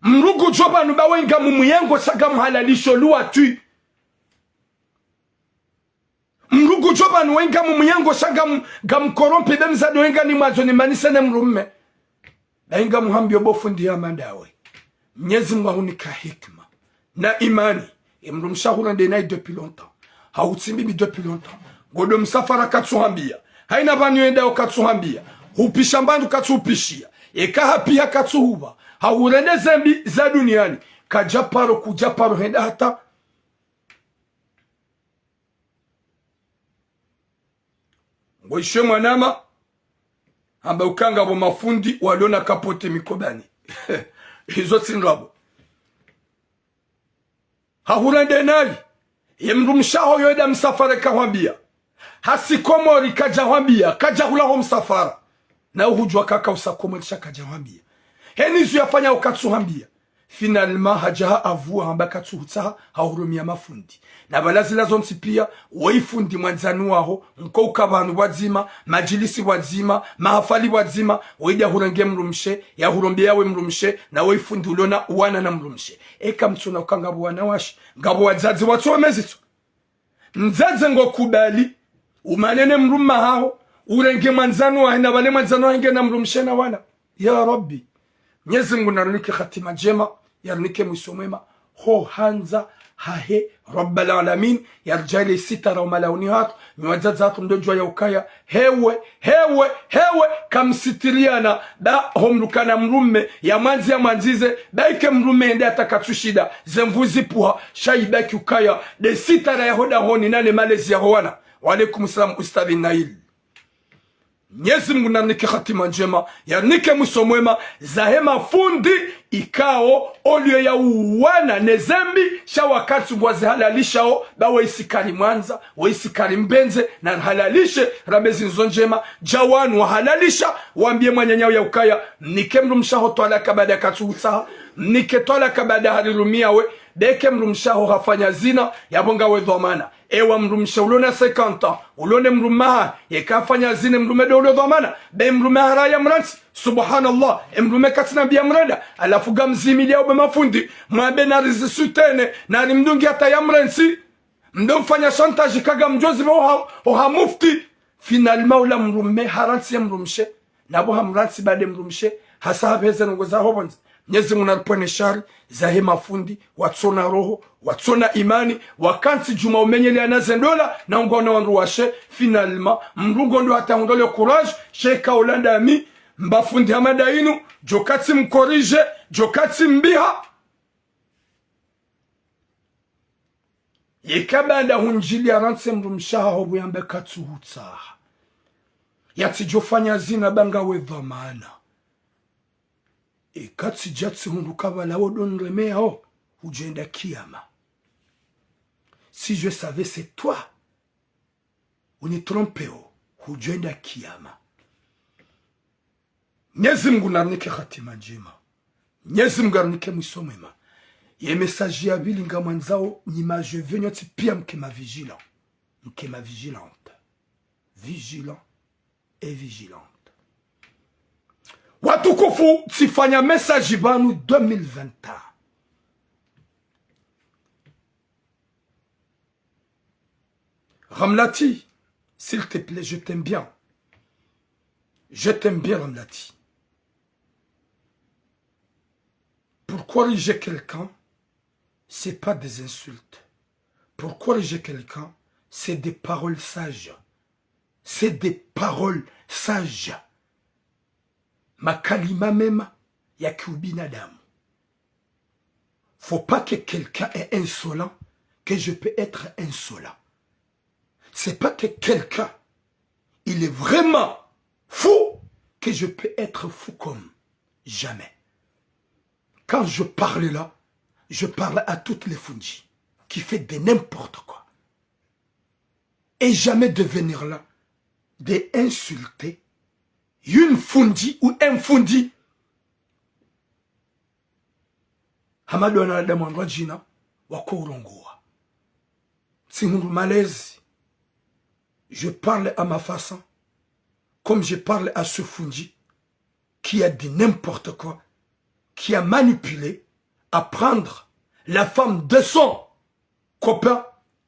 Mdru ngudjo pvanu ba wenga mumuyengo sha ngamuhalalisho liwatwi. Mdru ngudjo pvanu wenga mumuyengo sha ngamu-, ngamukorompi be mzado wenga ni mwadzo ni manise ne mdrume. Ba wenga muhambiyo bo fundi ya mandawe. Mnyezi Mungu hahunika hikima na imani. Ye mdrumshe hahurende nayi depuis longtemps. Hahutsimbi depuis longtemps. Ngodo msafara katsuhambiya. Hayina pvanu yendao katsuhambiya. Hupisha mbandru katsuhupishiya. Eka hapiha katsuhupva. Hahurende zembi za duniani. Kadja paro, kudja paro henda hata. Ngoishe mwanama, hamba uka ngapvo mafundi walona kapote mikobani. Izo tsi ndrabo. Hahurende nayi, ye mdrumshe haho yo eda msafara kahwambiya. Hasi Komori kadja hwambiya, kadja hula ho msafara. Na uhudjuwa kaka usa Komori sha kadja hwambiya. Heni izo yafanya ukatsuhambiya. Finalement, hadja ha avu hamba katsuhutsaha, hahurumiya mafundi. Na pvala zila zontsi piya, woyi fundi mwandzani waho, nko uka pvanu pvwadzima, madjilisi pvwadzima, mahafali pvwadzima, woyi nde yahurenge mdrumshe, yahurombeya we mdrumshe, na woyi fundi ulona wana na mdrumshe. Eka mtsuna uka ngapvo wanawashe, ngapvo wadzadze watso wamezitso. Mdzadze ngo kubali, umane ne mdrume haho, urenge mwandzani wahe na pvale mwandzani wahe nge na mdrumshe na wana. Ya Rabbi. Mnyezi Mungu narinike hatima ndjema, yarinike mwiso mwema, ho handza hahe Rabbal Alamin, yaridjaaliye sitara ho malaoni hatru, nyi wadzadze hatru mdodjuwa ya ukaya, hewe, hewe, hewe, kamsitiriyana, ba ho mdru kana mdrume, ya mwandzi ya mwandzize, ba ike mdrume yende hata katsushinda, ze nvu zipvuha, sha ibaki ukaya, nde sitara ya ho dahoni nane malezi ya ho wana. Wa alaikum salam, Ustadhi Nail. Mnyezi Mungu narinike hatima ndjema, yarinike mwiso mwema, zahe mafundi, ikao, olio ya uwana ne zembi, sha wakati ngwazihalalishao, ba woyi si karimwandza, woyi si karimpvendze, narihalalishe, rambe zindzo ndjema, dja wanu wahalalisha, wambiye mwananyawo ya ukaya, mnike mdrumshe haho twalaka baada katsuhutsaha, mnike twalaka baada harirumiya we, ba ike mdrumshe haho hafanya zina, yapvo ngawe dhwamana. Ewa mdrumshe ulona cinquante ans, ulone mdrume hahe, yeka hafanya zina mdrume ndo ulo dhwamana, ba mdrume haraya mrantsi, subhanallah, e mdrume katsina mbi ya mrenda, halafu ngamzimiliya ube mafundi, mwambe narizisutene, narimdungi hata ya mrantsi, mdo mfanya chantage ka ngamdjo zipva oha, oha mufti, finalement ula mdrume harantsi ya mdrumshe, na pvo hamrantsi baada mdrumshe, hasa hapveze ndrongo zaho pvondze. Mnyezi Mungu naripvwene shari, zahe mafundi, watsona roho, watsona imani, wakantsi djuma umenyeleya na ze ndola, na ungwa na wandru washe, finalement, mdru ngo ndo hata hundro le courage, sheka ulanda mi, mba fundi hama nda inu, djo katsi mkorije, djo katsi mbiha. Yeka baanda hundjiliya rantsi mdrumshe haho pvo yambe katsuhutsaha. Yatsidjo fanya zina ba ngawe dhwamana. Eka tsidja tsihundru ka pvala wo ndo niremeyao, hudjo enda kiyama. Si je savais c'est toi, unitrompeo, hudjo enda kiyama. Mnyezi Mungu narinike hatima ndjema. Mnyezi Mungu arinike mwiso mwema. Ye message ya pvili ngamwandzao nyi ma je veux nyontsi pia mke ma vigilant. Mke ma vigilante. Vigilant et vigilante. Watukufu, tsifanya message pvanu deux mille vingt et un. Ramlati, s'il te plaît, je t'aime bien. Je t'aime bien, Ramlati. Pour corriger quelqu'un, c'est pas des insultes. Pour corriger quelqu'un, c'est des paroles sages. C'est des paroles sages. Makalima mema ya kiubinadamu. Faut pas que quelqu'un est insolent, que je peux être insolent. C'est pas que quelqu'un, il est vraiment fou, que je peux être fou comme jamais. Quand je parle là, je parle à toutes les fundi qui fait de n'importe quoi. Et jamais de venir là, de insulter une fundi ou un fundi. Hama ndo wanadamu wandru wadjina wako urongowa. Tsihundru malezi. Je parle à ma façon, comme je parle à ce fundi qui a dit n'importe quoi, qui a manipulé à prendre la femme de son copain,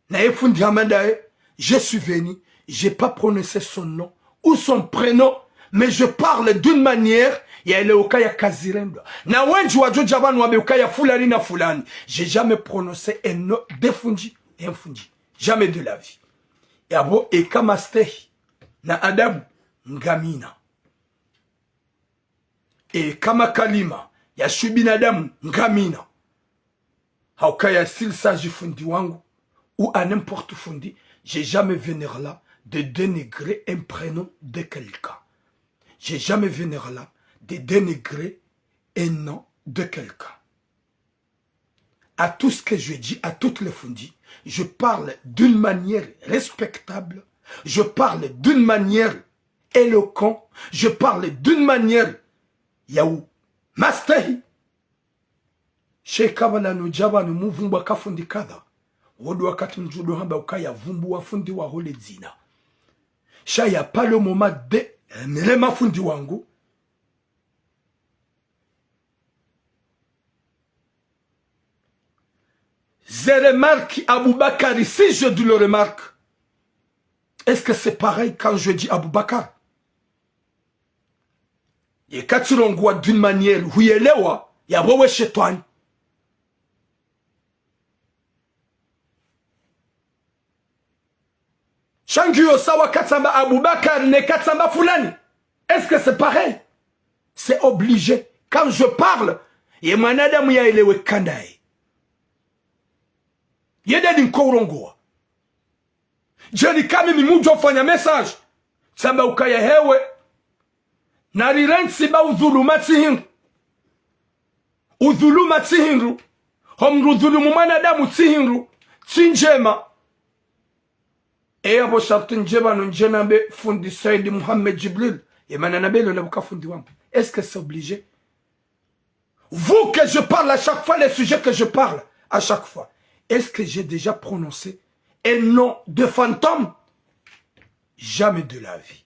naye fundi hama ndaye, je suis venu, j'ai pas prononcé son nom ou son prénom, mais je parle d'une manière ya ile ukaya kazirendwa. Na wendji wadjo dja pvanu wambe ukaya fulani na fulani. J'ai jamais prononcé un nom de fundi, un fundi. Jamais de la vie. Yapvo eka mastehi na adabu ngamina. Eka makalima ya shibinadamu ngamina. Haukaya s'il s'agit fundi wangu ou à n'importe fundi, j'ai jamais venir là de dénigrer un prénom de quelqu'un. J'ai jamais venir là de dénigrer un nom de quelqu'un. À tout ce que je dis, à toutes les fundi, je parle d'une manière respectable, je parle d'une manière éloquente, je parle d'une manière ya umastehi. Sha eka pvala nudja pvanu muvumbwa ka fundi kadha, wodo wakati mdjudo hamba ukaya vumbuwa fundi waho le dzina. Sha ya pas le moment de, eh, mele mafundi wangu. Ze remarque Abubakar, si je dis le remarque, est-ce que c'est pareil quand je dis Abubakar? Yeka tsirongowa d'une manière huyelewa, yapvo we shetwani. Sha ngiyo sawa katsamba Abubakar ne katsamba fulani. Est-ce que c'est pareil? C'est obligé. Quand je parle, ye mwanadamu yaelewe kandaye. Ye ndeni nko urongowa. Djeli kami mi mudjo fanya message. Tsamba ukaya hewe. Narirentsi ba udhuluma tsihindru. Udhuluma tsihindru. Ho mdru udhulumu mwanadamu tsihindru. Tsi ndjema. E yapvo sharti ndje pvanu ndje nambe fundi Said Mohamed Djibril. Ye mana nambe lo na buka fundi wangu. Est-ce que c'est obligé? Vous que je parle à chaque fois, les sujets que je parle à chaque fois, est-ce que j'ai déjà prononcé un nom de fantôme? Jamais de la vie.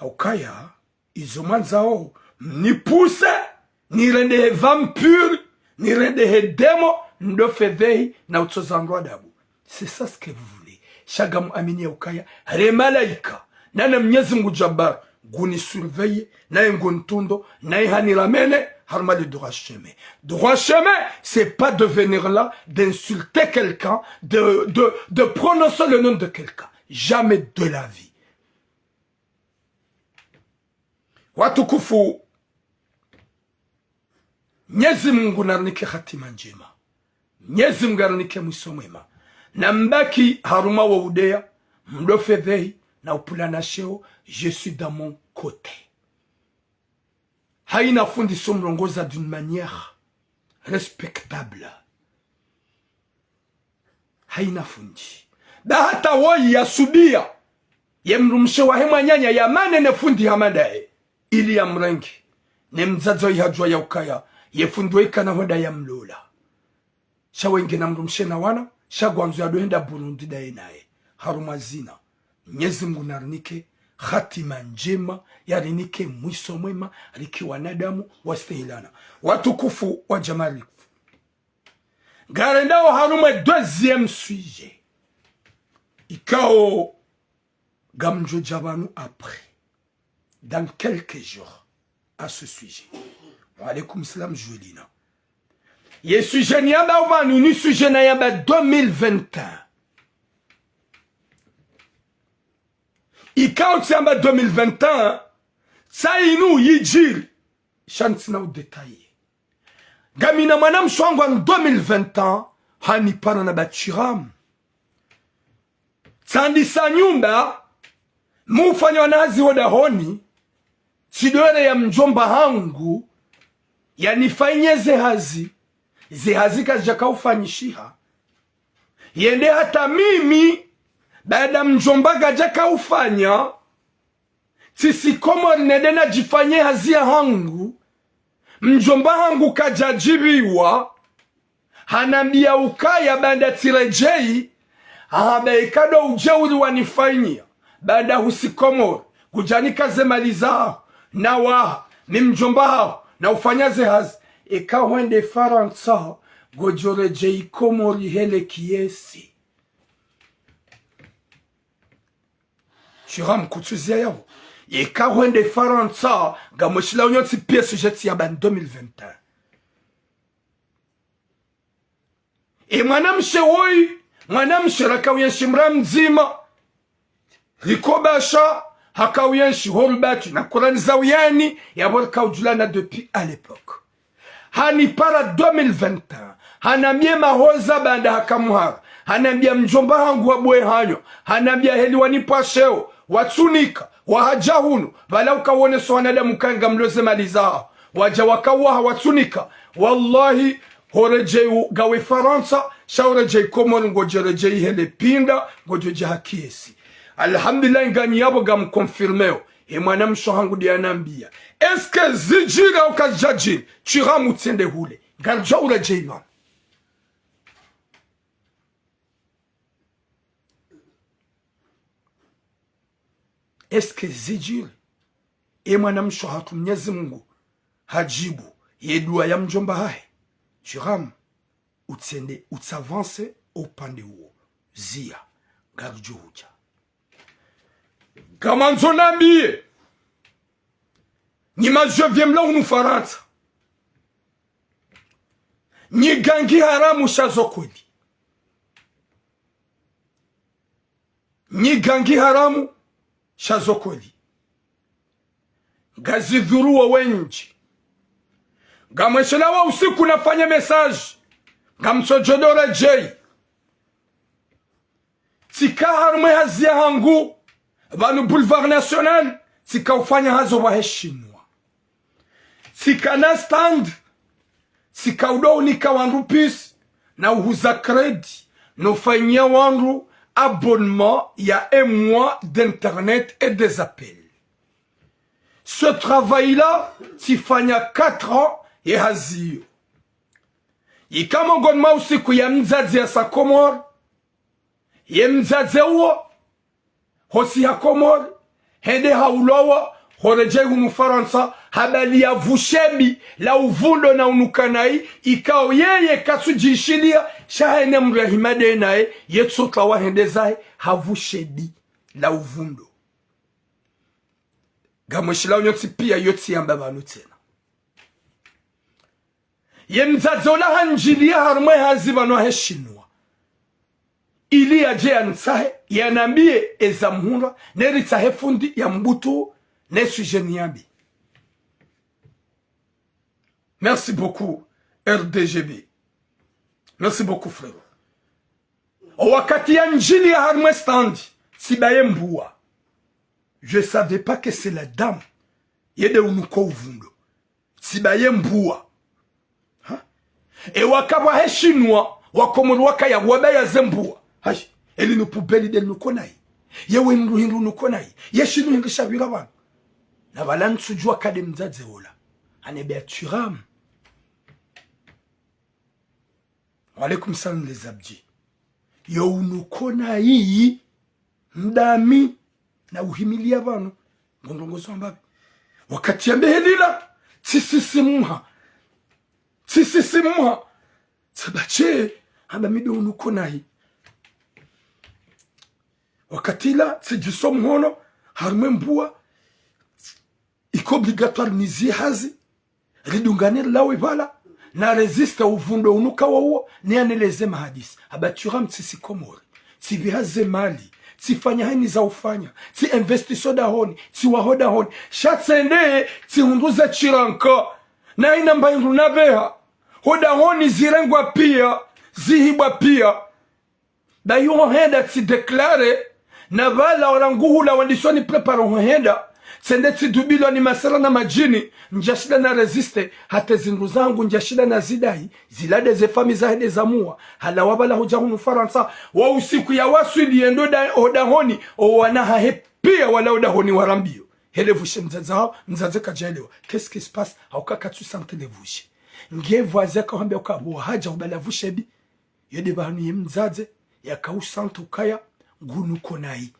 Haukaya, izo mwandzao, mnipuse, nirendehe vampire, nirendehe démon, ndo fedhehi na utsoza ndro adabu. C'est ça ce que vous voulez. Sha ngamuamini ya ukaya, re malaika, nana Mnyezi Mungu Jabbar, nguni surveiller, naye ngunitundo, naye haniramene, harumwa le droit chemin. Droit chemin, c'est pas de venir là, d'insulter quelqu'un, de, de, de prononcer le nom de quelqu'un. Jamais de la vie. Watukufu, Mnyezi Mungu narinike hatima ndjema. Mnyezi Mungu arinike mwiso mwema. Na mbaki harumwa wo udeya, mdo fedhehi, na upvulana sheo, je suis dans mon côté. Haina fundi so mrongoza d'une manière respectable. Haina fundi. Ba hata woyi yasubiya, ye mdrumshe wahe mwananya yamane ne fundi hama ndaye, ili yamrenge. Ne mdzadze wahe hadjuwa ya ukaya ye fundi wahe kana hwenda ya mlola. Sha wenge na mdrumshe na wana, sha ngwandzo ya ndo henda Burundi ndaye naye. Harumwa zina. Mnyezi Mungu narinike hatima ndjema, yarinike mwiso mwema, rike wanadamu wastahilana. Watukufu wa djamarifu. Ngarendao harumwa deuxième sujet. Ikao ngamdjo dja pvanu après. Dans quelques jours, à ce sujet. Wa alaykum salam, Juelina. Ye sujet niyamba pvanu, ni sujet nayamba deux mille vingt et un. Ikao tsiyamba deux mille vingt et un, tsa inu yidjiri, sha ntsina u détailler. Ngamina mwanamshe wangu wa deux mille vingt et un, hanipara na Batshiram. Tsandisa nyumba, mufanya wana hazi ho dahoni, tsidwere ya mdjomba hangu, yanifanye ze hazi, ze hazi kazidjaka ufanyishiha. Yende hata mimi, baada mdjomba kadjaka ufanya, tsisi Komori nende nadjifanye hazi ya hangu, mdjomba hangu kadjadjibiwa, hanambia ukaya baada tsiredjeyi, hamba eka ndo udjeuri wanifanyia, baada husi Komori, kudjanika ze mali zaho, na waha, mi mdjomba haho, na ufanya ze hazi, eka hwende Farantsa, ngodjoredjeyi Komori hele kiesi. Tshiram kutsuziya yaho. Eka hwende Farantsa, ngamweshilao nyontsi piya sujet yamba deux mille vingt et un. E mwanamshe woyi, mwanamshe raka uyenshi mra mdzima. Rikobasha, haka uyenshi ho rubatu na kurani za uyani, yapvo rika udjulana depuis à l'époque. Hanipara deux mille vingt et un, hanambia mahoza baada haka muhara, hanambia mdjomba hangu wa bwe hanyo, hanambia heli wanipvwa sheo, watsunika, wahadja hunu, pvala uka woneso wanadamu kanga mloze mali zaho, wadja waka waha watsunika, wallahi, horedjeyi ngawe Farantsa, sha horedjeyi Komori ngodjoredjeyi hele pinda, ngodjodja ha kiesi. Alhamdulillah, nganyi yapvo ngamconfirmeo. He mwanamshe hangu nde yanambia. Est-ce que zidjiri au kazidjadjiri? Tshiram utsende hule. Ngaridjo uredjeyi pvanu. Est-ce que zidjiri? E mwanamshe hatru Mnyezi Mungu hadjibu ye dua ya mdjomba hahe. Tshiram utsende, utsavance upande uwo. Ziya, ngaridjo hudja. Ngamwandzo nambiye, nyi ma jeunes vieux mlio hunu Farantsa, nyi gangi haramu sha zo kweli. Nyi gangi haramu sha zo kweli. Ngazidhuruwo wendji. Ngamweshelawo usiku nafanye message. Ngamtsodjo ndo redjeyi. Tsika harumwa ye hazi ya hangu, pvanu Boulevard National, tsika ufanya hazi pvwa he shinwa. Tsika na stand, tsika udo unika wandru puce, na uhuza crédit, no ufanyia wandru abonnement ya un mois d'internet et des appels. Ce travail-là, tsifanya quatre ans ye hazi iyo. Ika mongoni mwa usiku ya mdzadze yasa Komori, ye mdzadze uwo, hosiha Komori, hende haulwawa, horedjeyi hunu Farantsa, habaliya vushebi la uvundo na unuka nayi, ikao yeye katsudjishiliya, sha hayina mdru yahima nde naye, ye tsotrawa hende zahe, ha vushebi la uvundo. Ngamweshilawo nyontsi piya, iyo tsiyamba pvanu tsena. Ye mdzadze ola handjiliya harumwa ye hazi pvanu hahe shinwa, ili yadje yanitsahe, yanambiye eza muhundra, ne ritsahe fundi ya mbutu, ne sujet ni yambi. Merci beaucoup, R D G B. Merci beaucoup, frérot. O wakati yandjiliya harumwa ye stand, tsibaye mbuwa. Je savais pas que c'est la dame yende unuka uvundo. Tsibaye mbuwa. Ha? E waka pvwahe shinwa, wakomori wakaya wabaya ze mbuwa. Hayi, elinu pubeli nde linuko nayi. Yewe mdru hindru unuko nayi. Ye shinu hindru shapvira pvanu. Na pvala ntsudjuwa ka nde mdzadze ola. Ane Bertram. Wa alaikum salam les abdji. Yo unu kona iyi, mdami, na uhimiliya pvanu. Ngondrongozo amba pvi. Wakati yambe helila, tsisisimha. Tsisisimha. Tsabache, amba mi ndo unu kona iyi. Wakati ula, tsidjiso mhono, harumwa embuwa, ika obligatoire nizie hazi, ridungane rilawe pvala, na résister uvundwe unu kawa uwo, ni aneleze mahadisi. Aba Thuram tsisi Komori, tsipviha ze mali, tsifanya hayina za ufanya, tsi investiso dahoni, tsiwaho dahoni. Sha tsende, tsihundru ze shiranka, na hayina mba hindru napveha. Ho dahoni zirengwa piya, zihibwa piya. Dayi ho henda tsi déclarer, na pvala orangu hula wandiso ni préparer ho henda, tsende tsidubilwa ni masera na madjini, ndjashinda na résister, hata ezindru zangu ndjashinda na zidayi, zila nde ze famille zahe nde zamuwa, halawa pvala hudja hunu Farantsa, wa usiku ya waswili yendo da-, ho dahoni, owana hahe piya wala ho dahoni warambiyo. He le vushe mdzadze hawo, mdzadze kadjaelewa. Qu'est-ce qui se passe? Hauka katsu sentir le vushe. Nge pvwazi yaka hwambiya uka pvo hadja hubala vushe bi. Yo nde pvanu ye mdzadze, yaka u sentir ukaya, ngunu kona iyi.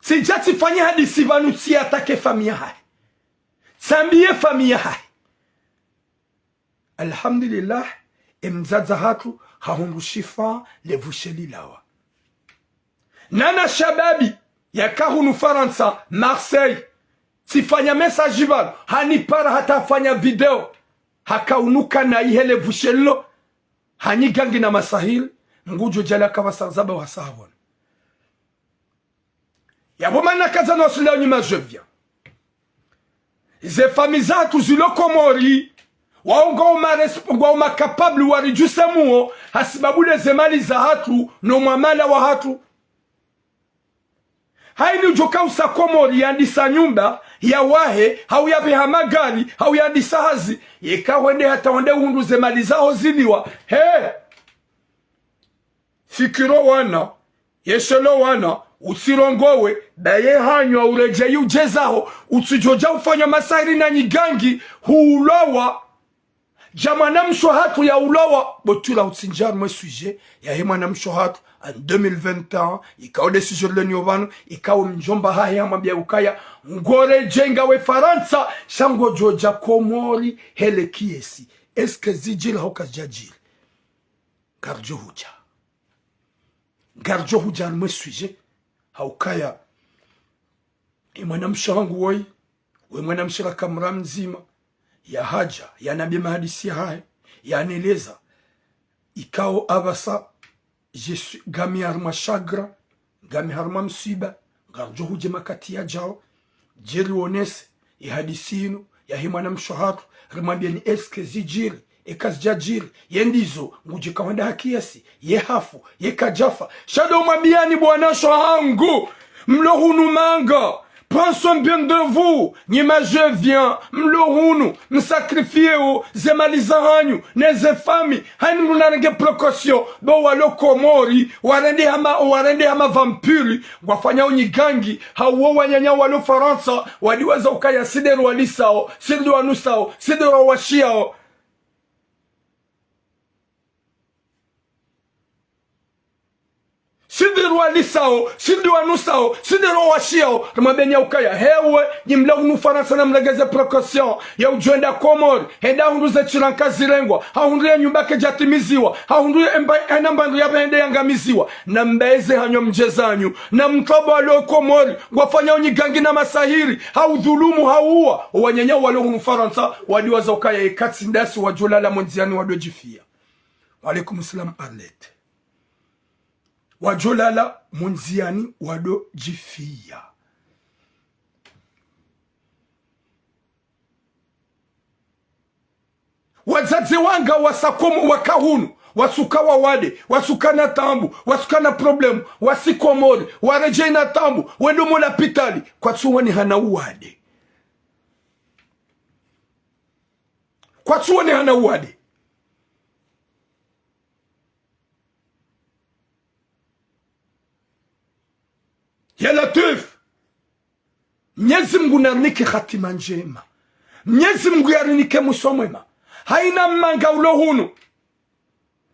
Tsidja tsifanye hadisi pvanu tsi attaquer famille yahahe. Tsambiye famille yahahe. Alhamdulillah, e mdzadze hatru, hahundru shifa, le vushe lilawa. Nana shababi, yaka hunu Farantsa, Marseille. Tsifanya message pvanu, hanipara hata hafanya video. Haka unu kona iyi he le vushe lilo. Hanyi gangi na masahiri, ngudjo djala kaba sa zaba wa sahabona. Yapvo mana kaza no sula nyima jevya. Ze famille zahatru zilo Komori, wao ngwao ma resp-, ngwao ma capable wa réduire muo, hasibabu le ze mali zahatru, no mwamala wahatru. Hayini udjo kausa Komori yandisa nyumba, yawahe, hau yapveha magari, hau yandisa hazi, yeka hwende hata hwende uhundru ze mali zaho ziliwa. He! Fikiro wana, yeshelo wana, utsirongowe, baye hanywa uredjeyi udjezaho, utsidjo dja ufanya masahiri na nyigangi, hulowa. Dja mwanamshe hatru ya ulowa, bo Thuram utsindjia harumwa e sujet, yahe mwanamshe hatru, en deux mille vingt et un, ikao nde sujet lilo ni opvanu, ikao mdjomba hahe hamwambiya ukaya, ngoredjeyi ngawe Farantsa, sha ngodjo dja Komori, he le kiasi. Est-ce que zidjiri hau kazidjadjiri? Ngaridjo hudja. Ngaridjo hudja harumwa e sujet, haukaya, e mwanamshe hangu woyi, we mwanamshe raka mura mdzima, yahadja, yanambiya mahadisi yahahe, yaneleza, ikao apvasa, je suis, ngami harumwa chagrin, ngami harumwa msiba, ngaridjo hudja makati yadjao, djeli wonese, ye hadisi yinu, yahe mwanamshe hatru, rimwambiyeni est-ce que zidjiri, eka zidjadjiri, ye ndizo, ngudjo ka hwenda ha kiasi, ye hafu, ye kadjafa. Sha ndo mwambiyani bo wanashe hangu, mlo hunu manga, prends soin bien de vous, nyima jevya, mlo hunu, msacrifier o, ze mali zahanyu, ne ze famille, hayini mndru narenge précaution, bo walo Komori, warende hama, warende hama vampire, ngwafanyao nyigangi, hau wo wananya walo Farantsa, wadiwaza ukaya si nde rwalisao, si nde rwanusao, si nde rwawashiyao. Si nde rwalisao, si nde rwanusao, si nde rwawashiyao, rimwambiyeni ukaya, hewe, nyi mlo hunu Farantsa namregeze précaution, ya udjo enda Komori, hende hahundru ze shiranka zirengwa, hahundru ye nyumba kayidjatimiziwa, hahundru ye mba-, hayina mba hindru yapveha hende yangamiziwa, na mbaeze hanyu mdjezanyu, na mtwabo walo Komori, ngwafanyao nyigangi na masahiri, hau dhulumu, hau uwa, o wananya walo hunu Farantsa, wadiwaza ukaya eka tsi ndasi wadjo lala mo ndziyani wado djifiya. Wa alaikum salam Arlette. Wadjo lala mo ndziyani wado djifiya. Wadzadze wanga wasa Komo-, waka hunu, wasuka wawade, wasuka na taabu, wasuka na problème, wasi Komori, waredjeyi na taabu, wendo mo lapitali, kwatsu wonehana uwade. Kwatsu wonehana uwade. Ya Latwif. Mnyezi Mungu narinike hatima ndjema. Mnyezi Mungu yarinike mwiso mwema. Haina mmanga ulo hunu,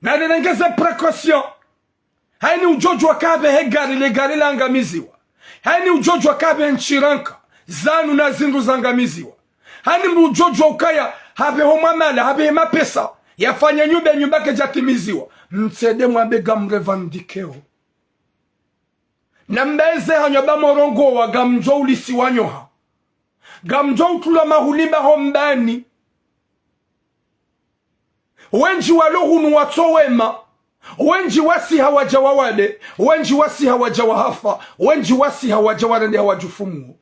narirengeze précaution. Haini udjodjuwa kapvehe gari, le gari langamiziwa. Haini udjodjuwa kapvehe ntsiranka, zanu na zindru zangamiziwa. Haini mdru udjodjuwa ukaya hapveho mwamala, hapvehe mapesa, yafanya nyumba, nyumba kayidjatimiziwa. Mtsende mwambe ngamrevandikeo. Na mbaeze hanyu aba morongowa, ngamdjo ulisiwa nyoha. Ngamdjo utulwa mahulimba ho mbani. Wendji walo hunu watso wema. Wendji wasiha wadja wawade. Wendji wasiha wadja wahafa. Wendji wasiha wadja warende hawadjufumuo.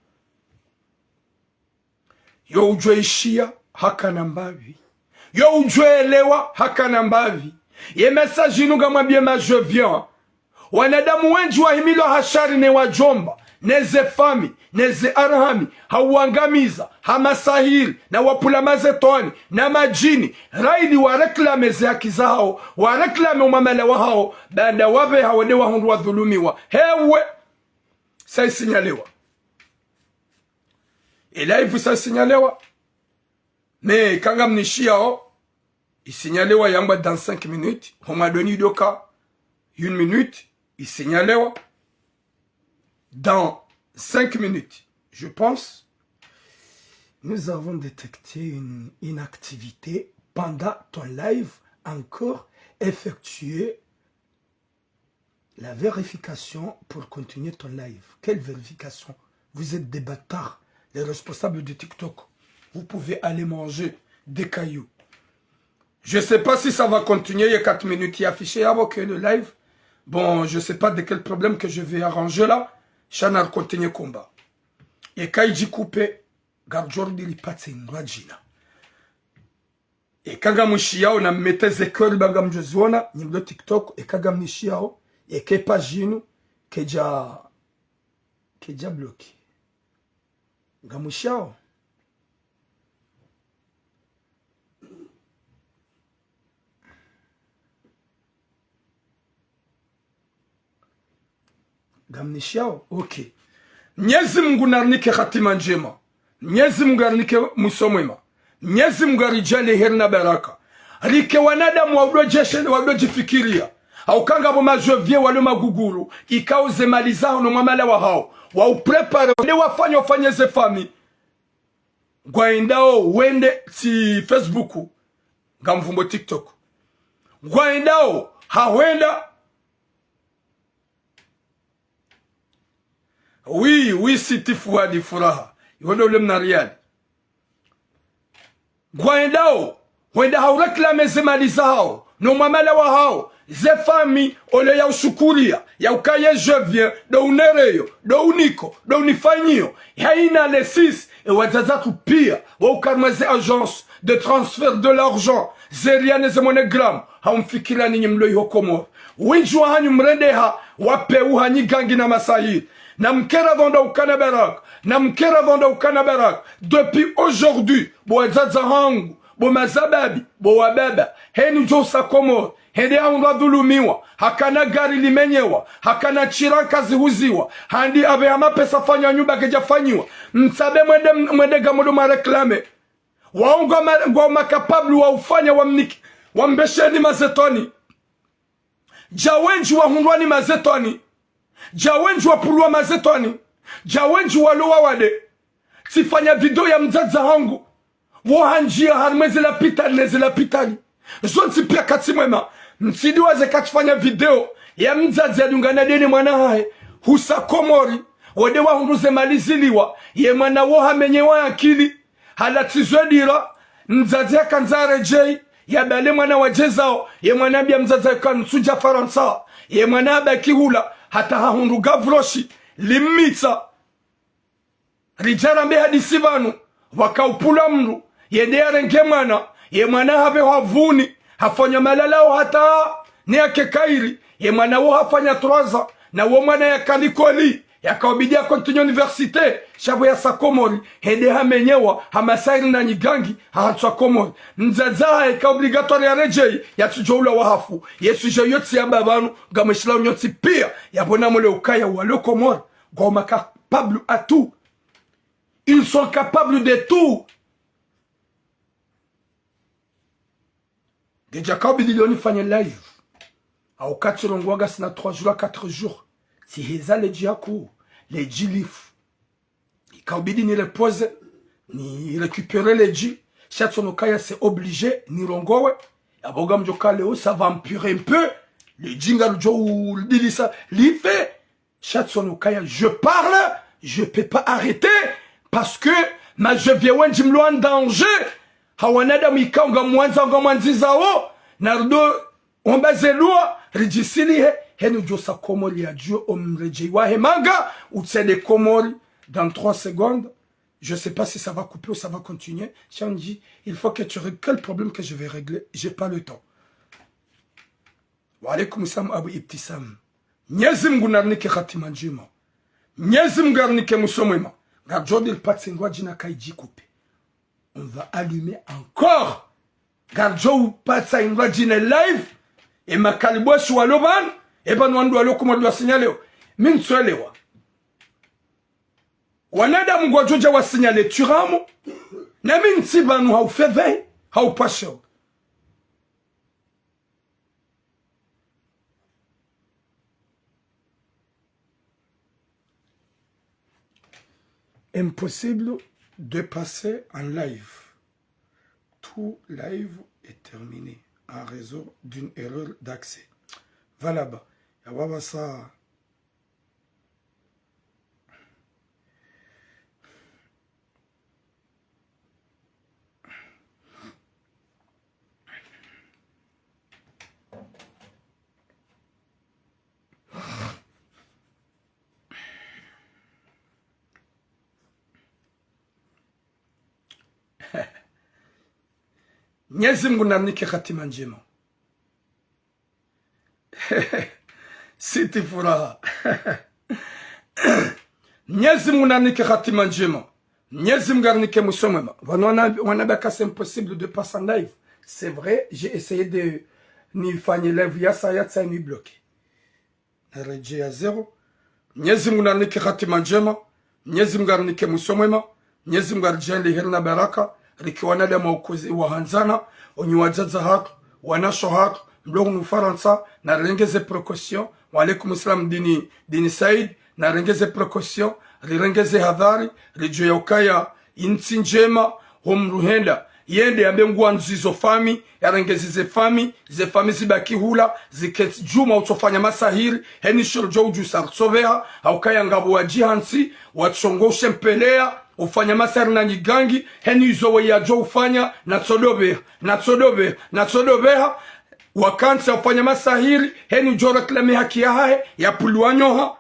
Yo udjo ishiya hakana mbapvi. Yo udjo elewa hakana mbapvi. Ye message inu ngamwambiye ma je viens. Wanadamu wendji wahimilwa ha shari ne wadjomba, ne ze fami, ne ze arhami, ha uwangamiza, ha masahiri, na wapvula mazetwani, na madjini, raili wareklame ze haki zahao, wareklame umwamala wahao, baanda wapveha wende wahundru wadhulumiwa. Hewe, sa isinyalewa. E live sa isinyalewa. Mais eka ngamnishiyao, isinyalewa yambwa dans cinq minutes, ho mwadoni idoka une minute, isinyalewa dans cinq minutes, je pense. Nous avons détecté une inactivité pendant ton live, encore effectuer la vérification pour continuer ton live. Quelle vérification ? Vous êtes des bâtards, les responsables de TikTok. Vous pouvez aller manger des cailloux. Je sais pas si ça va continuer, il y a quatre minutes, il y a affiché avant que le live. Bon, je sais pas de quel problème que je vais arranger là. Sha nari continuer combat. Eka idji couper, ngaridjo rudi ripatse ndrwadjina. Eka ngamwishiyao na mmettre ze cœur ba ngamdjo ziona, nyi mlo TikTok, eka ngamnishiyao, eka e page inu, kayidja, kayidja bloqué. Ngamwishiyao. Ngamnishiyao, ok. Mnyezi Mungu narinike hatima ndjema. Mnyezi Mungu yarinike mwiso mwema. Mnyezi Mungu yaridjaanliye heri na baraka. Rike wanadamu wa udjo djeshele, wa udjo djifikiriya. Hauka ngapvo ma je viens walo maguguru, ikao ze mali zahao no mwamala wahao, wa uprépare, wende wafanye, wafanye ze fami. Ngwaendao wende tsi Facebook, ngamvumbo TikTok. Ngwaendao, hahwenda. Oui, oui, Siti Fuadi Furaha. Iwe ndo ule mna Riyadi. Ngwaendao, hwenda haureklame ze mali zahao, no mwamala wahao, ze fami, ole ya ushukuriya, ya ukaya e je viens, ndo unereyo, ndo uniko, ndo unifanyiyo, haina le six, e wadzadze watru piya, wa uka harumwa ze agence de transfert de l'argent, ze Ria ne ze MoneyGram, haumfikira ninyi mlo iho Komori. Wendji wahanyu mrendeha, wapvewu ha nyigangi na masahiri. Na mkera pvondza ukana baraka, na mkera pvondza ukana baraka. Depuis aujourd'hui, bo wadzadze hangu, bo mazababi, bo wababa, heni udjo usa Komori, hende hahundru hadhulumiwa, hakana gari limenyewa, hakana ntsiranka zihuziwa, handi hapveha mapesa hafanya nyumba kayidjafanyiwa. Mtsabe mwende, mwende ngamdjo mwareklame. Wao ngwa ma-, ngwa ma capable wa ufanya wamniki, wambesheni mazetwani. Dja wendji wahundrwa ni mazetwani. Dja wendji wapvulwa mazetwani. Dja wendji walo wawade. Tsifanya video ya mdzadze hangu. Wo hanjiya harumwa ze lapitali ne ze lapitali. Zontsi piya katsi mwema. Mtsidiwaze katsifanya video ya mdzadze yadungana deni mwana hahe. Husa Komori. Wende wahundru ze mali ziliwa. Ye mwana wo hamenyewa akili. Halatsizwe dira, mdzadze hakandza redjeyi, yabale mwana wadjezao, ye mwana hambiya mdzadze ka ntsudja Farantsa, ye mwana habaki hula, hata hahundru gavroshi, limmitsa. Ridja rambe hadisi pvanu, waka upvula mdru, yende yarenge mwana, ye mwana hapvehwa vuni, hafanya malalao hata, ne yake kayiri, ye mwana wo hafanya trois ans, na wo mwana yaka likoli, yaka obligé ya continuer université, sha pvo yasa Komori, hende hamenyewa, ha masahiri na nyigangi, hahantswa Komori. Mdzadze hahe yaka obligatoire yaredjeyi, yatsudjo ula wahafu. Ye sujet iyo tsi yamba pvanu, ngamwishilao nyontsi piya, yapvo namwelewe ukaya walo Komori, ngwao ma capable à tout. Ils sont capables de tout. Ngedjaka ubidi leo nifanye live. Hauka tsirongowa ngasina trois jours à quatre jours. Tsiheza ledji yaku, ledji lifu. Ika ubidi ni reposer, ni récupérer ledji. Sha tsi ono ukaya c'est obligé, nirongowe. Yapvo ngamdjo ka leo, ça va empirer un peu. Ledji ngalidjo ulidilisa life. Sha tsi ono ukaya, je parle, je peux pas arrêter, parce que ma je viens wendji mlo en danger. Ha wanadamu ikao ngamwandza, ngamwandzizao, nardo omba ze dua, ridjisilihe, heni udjosa Komori ya djuu, omredjei wahe manga, utsende Komori, dans trois secondes, je sais pas si ça va couper ou ça va continuer. Sha ndji, il faut que tu règles, quel problème que je vais régler, j'ai pas le temps. Wa alaikum salam, Abu Ibtisam. Mnyezi Mungu narinike hatima ndjema. Mnyezi Mungu arinike mwiso mwema. Ngaridjo di ripatse ngwadjina kaidji couper. On va allumer encore. Ngaridjo upatsa ingwadjina live. E makalibweshi walo pvanu. E pvanu wandru walo Komori wa signaleo. Mi ntsuelewa. Wanadamu ngwadjo dja wa signale turamu. Na mi ntsi pvanu haufedhehi, haupasheo. Impossible de passer en live. Tout live est terminé en raison d'une erreur d'accès. Voilà, bah, ya baba sa. Mnyezi Mungu narinike hatima ndjema. Siti Furaha. Mnyezi Mungu narinike hatima ndjema. Mnyezi Mungu arinike mwiso mwema. Pvanu wana, wanabaka c'est impossible de passer en live. C'est vrai, j'ai essayé de nifanye live ya saya tsa ni bloqué. Naredjei à zéro. Mnyezi Mungu narinike hatima ndjema. Mnyezi Mungu arinike mwiso mwema. Mnyezi Mungu aridjaanlie heri na baraka. Rike wanadamu wa ukwezi wa handzana. Onyi wadzadze hatru, wanashe hatru, mlo hunu Farantsa, narirenge ze précaution. Wa alaikum salam, Dini, Dini Said, narirenge ze précaution, rirenge ze hadhari, ridjuwe ya ukaya, intsi ndjema, ho mdru henda, yende yambe ngwandzo izo fami, yarenge zize fami, ze fami zibaki hula, ziketsi djuma utsofanya masahiri, heni shiro djo udjusa ritsopveha, ha ukaya ngapvo wadjihantsi, watsongo ushempeleya, ufanya masahiri na nyigangi, heni izo we yadjo ufanya, natsodopveha, natsodopveha, natsodopveha, wakantsi ufanya masahiri, heni udjo réclamer haki yahahe, yapvuliwa nyoha.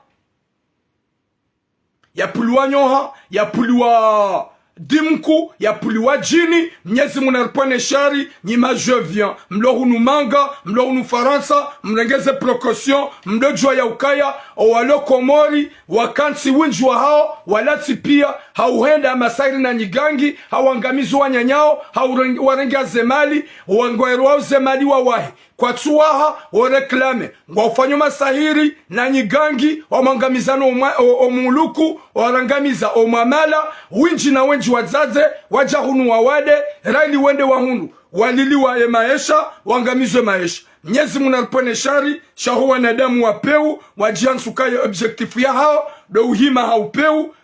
Yapvuliwa nyoha, yapvuliwa dimku, yapvuliwa djini, Mnyezi Mungu naripvwene shari, nyi ma je viens, mlo hunu manga, mlo hunu Farantsa, mrenge ze précaution, mdodjuwa ya ukaya, owalo Komori, wakantsi windji wahao, walatsi piya, ha uhenda masahiri na nyigangi, ha wangamiza wananyao, ha ureng-, warenge ze mali, wangwerwa ze mali wawahe. Kwatsuwaha, wo réclamer, ngwa ufanyo masahiri, na nyigangi, wamwangamiza no mwa-, o, o muluku, warangamiza o mwamala, windji na windji wadzadze, wadja hunu wawade, raili wende wa hunu, waliliwa ye maesha, wangamizwe maesha. Mnyezi Mungu naripvwene shari, sha ho wanadamu wa peu, wadjihantsi ukaya objectif yahao, ndo uhima ha upeu,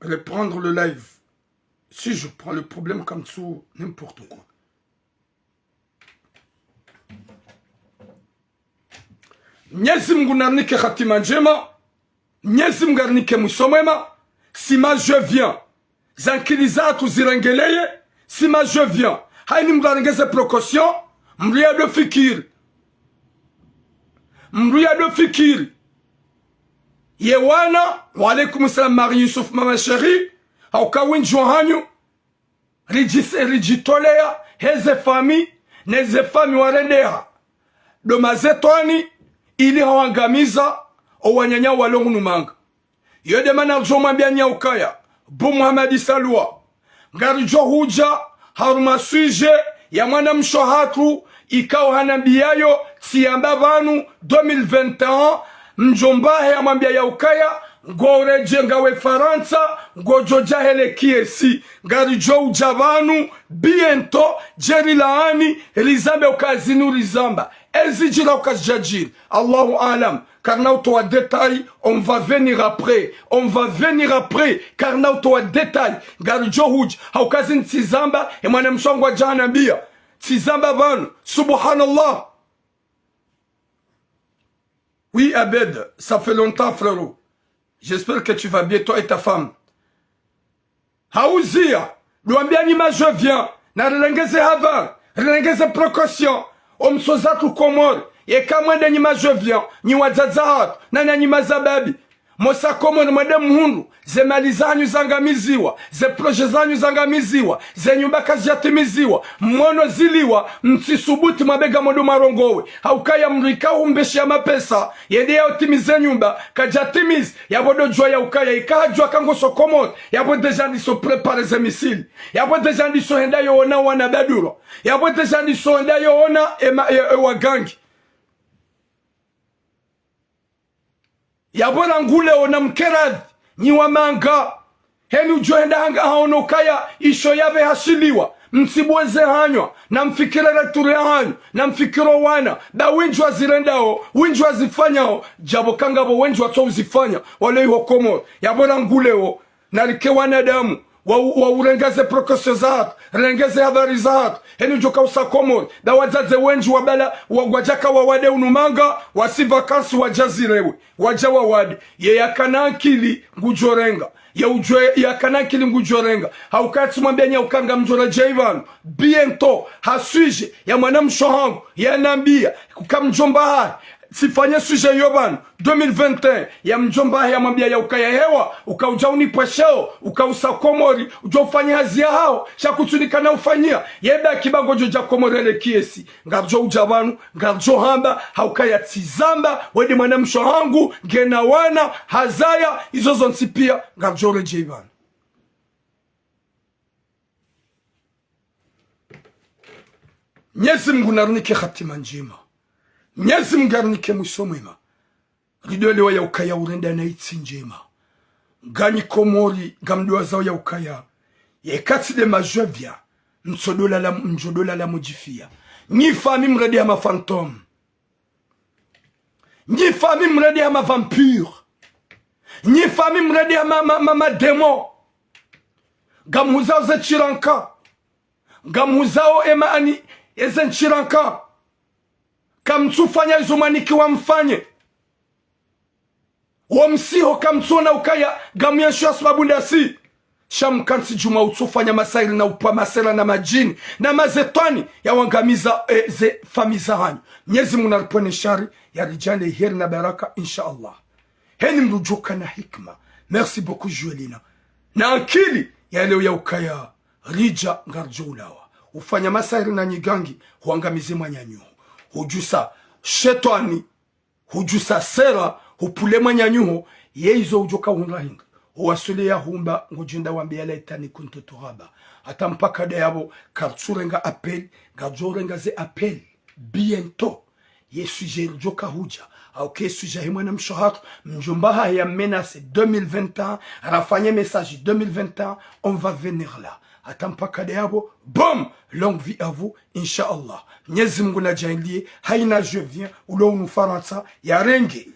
reprendre le live. Si je prends le problème comme tout, n'importe quoi. Mnyezi Mungu narinike hatima ndjema. Mnyezi Mungu arinike mwiso mwema. Si ma je viens, zankili zatru zirengeleye. Si ma je viens, haini mdru arenge ze précaution. Mdru yadofikiri. Mdru yadofikiri. Ye wana, wa alaikum salam, Marie Youssouf, mama chérie. Ha uka windji wahanyu ridjise-, ridjitoleya, heze fami, neze fami warendeha ndo mazetwani, ili ha wangamiza owananyao walo hunu manga. Iyo nde mana ridjo mwambia nyi ya ukaya, Bu Muhammad Salwa, ngaridjo hudja harumwa sujet ya mwanamshe hatru, ikao hanambiyayo, tsiyamba pvanu, deux mille vingt et un, mdjomba wahe yamwambia ya ukaya, Ngoredje ngawe Farantsa, ngodjo dja hele kiesi. Ngaridjo udja pvanu, bientôt, djeri laani, rizambe uka zinu rizamba. Ezi djira uka zidja djiri. Allahu aalam. Karina utowa détail, on va venir après. On va venir après. Karina utowa détail. Ngaridjo hudja, hauka zinu tsizamba, e mwana mshe wangu wadja hanambia. Tsizamba pvanu. Subhanallah. Oui, Abed, ça fait longtemps, frérot. J'espère que tu vas bien, toi et ta femme. Hauziya, ndo wambia nyi ma je viens, na rilengeze hadhari, rilengeze précaution. Omsoza hatru Komori, yeka mwende nyi ma je viens, nyi wadzadze hatru, na nyi ma zababi. Mosa Komori mwende muhundru, ze mali zanyu zangamiziwa, ze projet zanyu zangamiziwa, ze nyumba kazidjatimiziwa, mwono ziliwa, mtsisubuti mwabega modo marongowe. Haukaya mdru ika umbeshiya mapesa, yende yautimize nyumba, kadjatimizi, yapvo ndo djuwa yaukaya, ika hadjuwa ka ngoso Komori, yapvo déjà ndiso préparer ze missile, yapvo déjà ndiso henda yoona wana baduro, yapvo déjà ndiso henda yoona ema, e, e wagangi. Yapvo rangu leo namkeradhi, nyi wa manga. Heni udjo henda hanga haono ukaya isho yapve hashiliwa. Mtsibweze hanywa, na mfikire retour ya hanyu, na mfikiro wana, nda wendji wazirendao, wendji wazifanyao, djapvo kangapvo wendji watso uzifanya, wale iho Komori. Yapvo rangu leo, narike wanadamu, wa, wa urenga ze précaution zahatru, renge ze hadhari zahatru, heni udjo kausa Komori, nda wadzadze wendji wabala, wa, wadjaka wawade unu manga, wasi vacances wadja zirewe, wadja wawade, ye yakana ankili ngudjo renga, ye udjwe, yakana ankili ngudjo renga, hauka tsi mwambia nyi ukanga mdjo redjei pvanu, bientôt, ha sujet, ya mwana mshe hangu, yanambia, uka mdjomba hahe, tsifanye sujet yo pvanu, deux mille vingt et un, ya mdjomba yamwambia yaukaya hewa, uka udja unipvwesheo, uka usa Komori, udjo ufanya hazi yahao, sha kutsunika na ufanyia, yeba kiba ngodjo dja Komori hele kiesi, ngaridjo udja pvanu, ngaridjo hamba, haukaya tsizamba, wende mwana mshe hangu, ngena wana, hazaya, izo zontsi pia, ngaridjo redjei pvanu. Mnyezi Mungu narinike hatima ndjema. Mnyezi Mungu arinike mwiso mwema. Ridjo elewa yaukaya urenda na itsi ndjema. Nganyi Komori, ngamdjo wazao yaukaya. Yeka tsi nde ma je viens, mtsodjo lala, mtsodjo lala mudjifia. Nyi famille mrende hama fantôme. Nyi famille mrende hama vampire. Nyi famille mrende hama, ma, ma, ma démon. Ngamhuzao ze ntsiranka. Ngamhuzao ema ani, eze ntsiranka. Kamtsufanya izo mwanikiwa mfanye. Wo msiho kamtsuona ukaya, ngamuyenshiwa sababu ndasi. Sha mkantsi djumwa utsufanya masahiri na upva masera na madjini, na mashetwani, yawangamiza, e, ze famille zahanyu. Mnyezi Mungu naripvwene shari, yaridjaanlie heri na baraka, insha Allah. Heni mdru djoka na hikima. Merci beaucoup, Joelina. Na ankili, ya leo yaukaya, ridja ngaridjo ulawa. Ufanya masahiri na nyigangi, huangamize mwananyaho. Hudjusa shetwani, hudjusa sera, hupvule mwananyaho, ye izo udjoka hundra hindri. Huwaswili ya humba, ngodjo enda wambe ya laitani kuntu turaba. Hata mpaka nda yapvo, karitsurenga appel, ngaridjo renga ze appel. Bientôt. Ye sujet ridjoka hudja. Hauka ye sujet he mwana mshe hatru, mdjomba hahe ya menacé deux mille vingt et un, rafanye message deux mille vingt et un, on va venir là. Hata mpaka nda yapvo, boum, longue vie à vous, insha Allah. Mnyezi Mungu nadjaanlie, haina je viens, ulo unu Farantsa, yarenge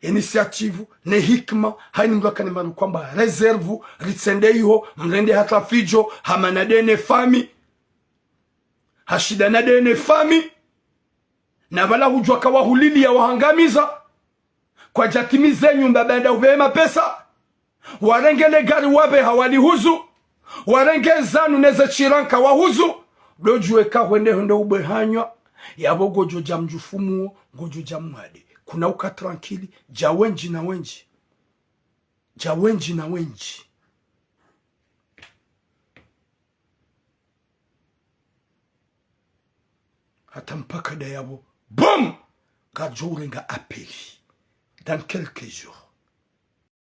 initiative, ne hikima, haina mdru akane maru kwamba réserve, ritsende iho, mrende hata fidjo, hama na nde ne famille. Hashida na nde ne famille. Na pvala hudjuwa ka wahulilia wahangamiza. Kwadjatimize nyumba baanda upvehe mapesa. Warenge le gari wapveha walihuzu. Warenge zanu neze ntsiranka wahuzu. Ndo djuwe ka hwende hwende ubwe hanywa. Yapvo ngodjo dja mdjufumuo, ngodjo dja mwade. Kuna uka tranquille, dja wendji na wendji. Dja wendji na wendji. Hata mpaka nda yapvo, boum! Ngaridjo urenga appel. Dans quelques jours.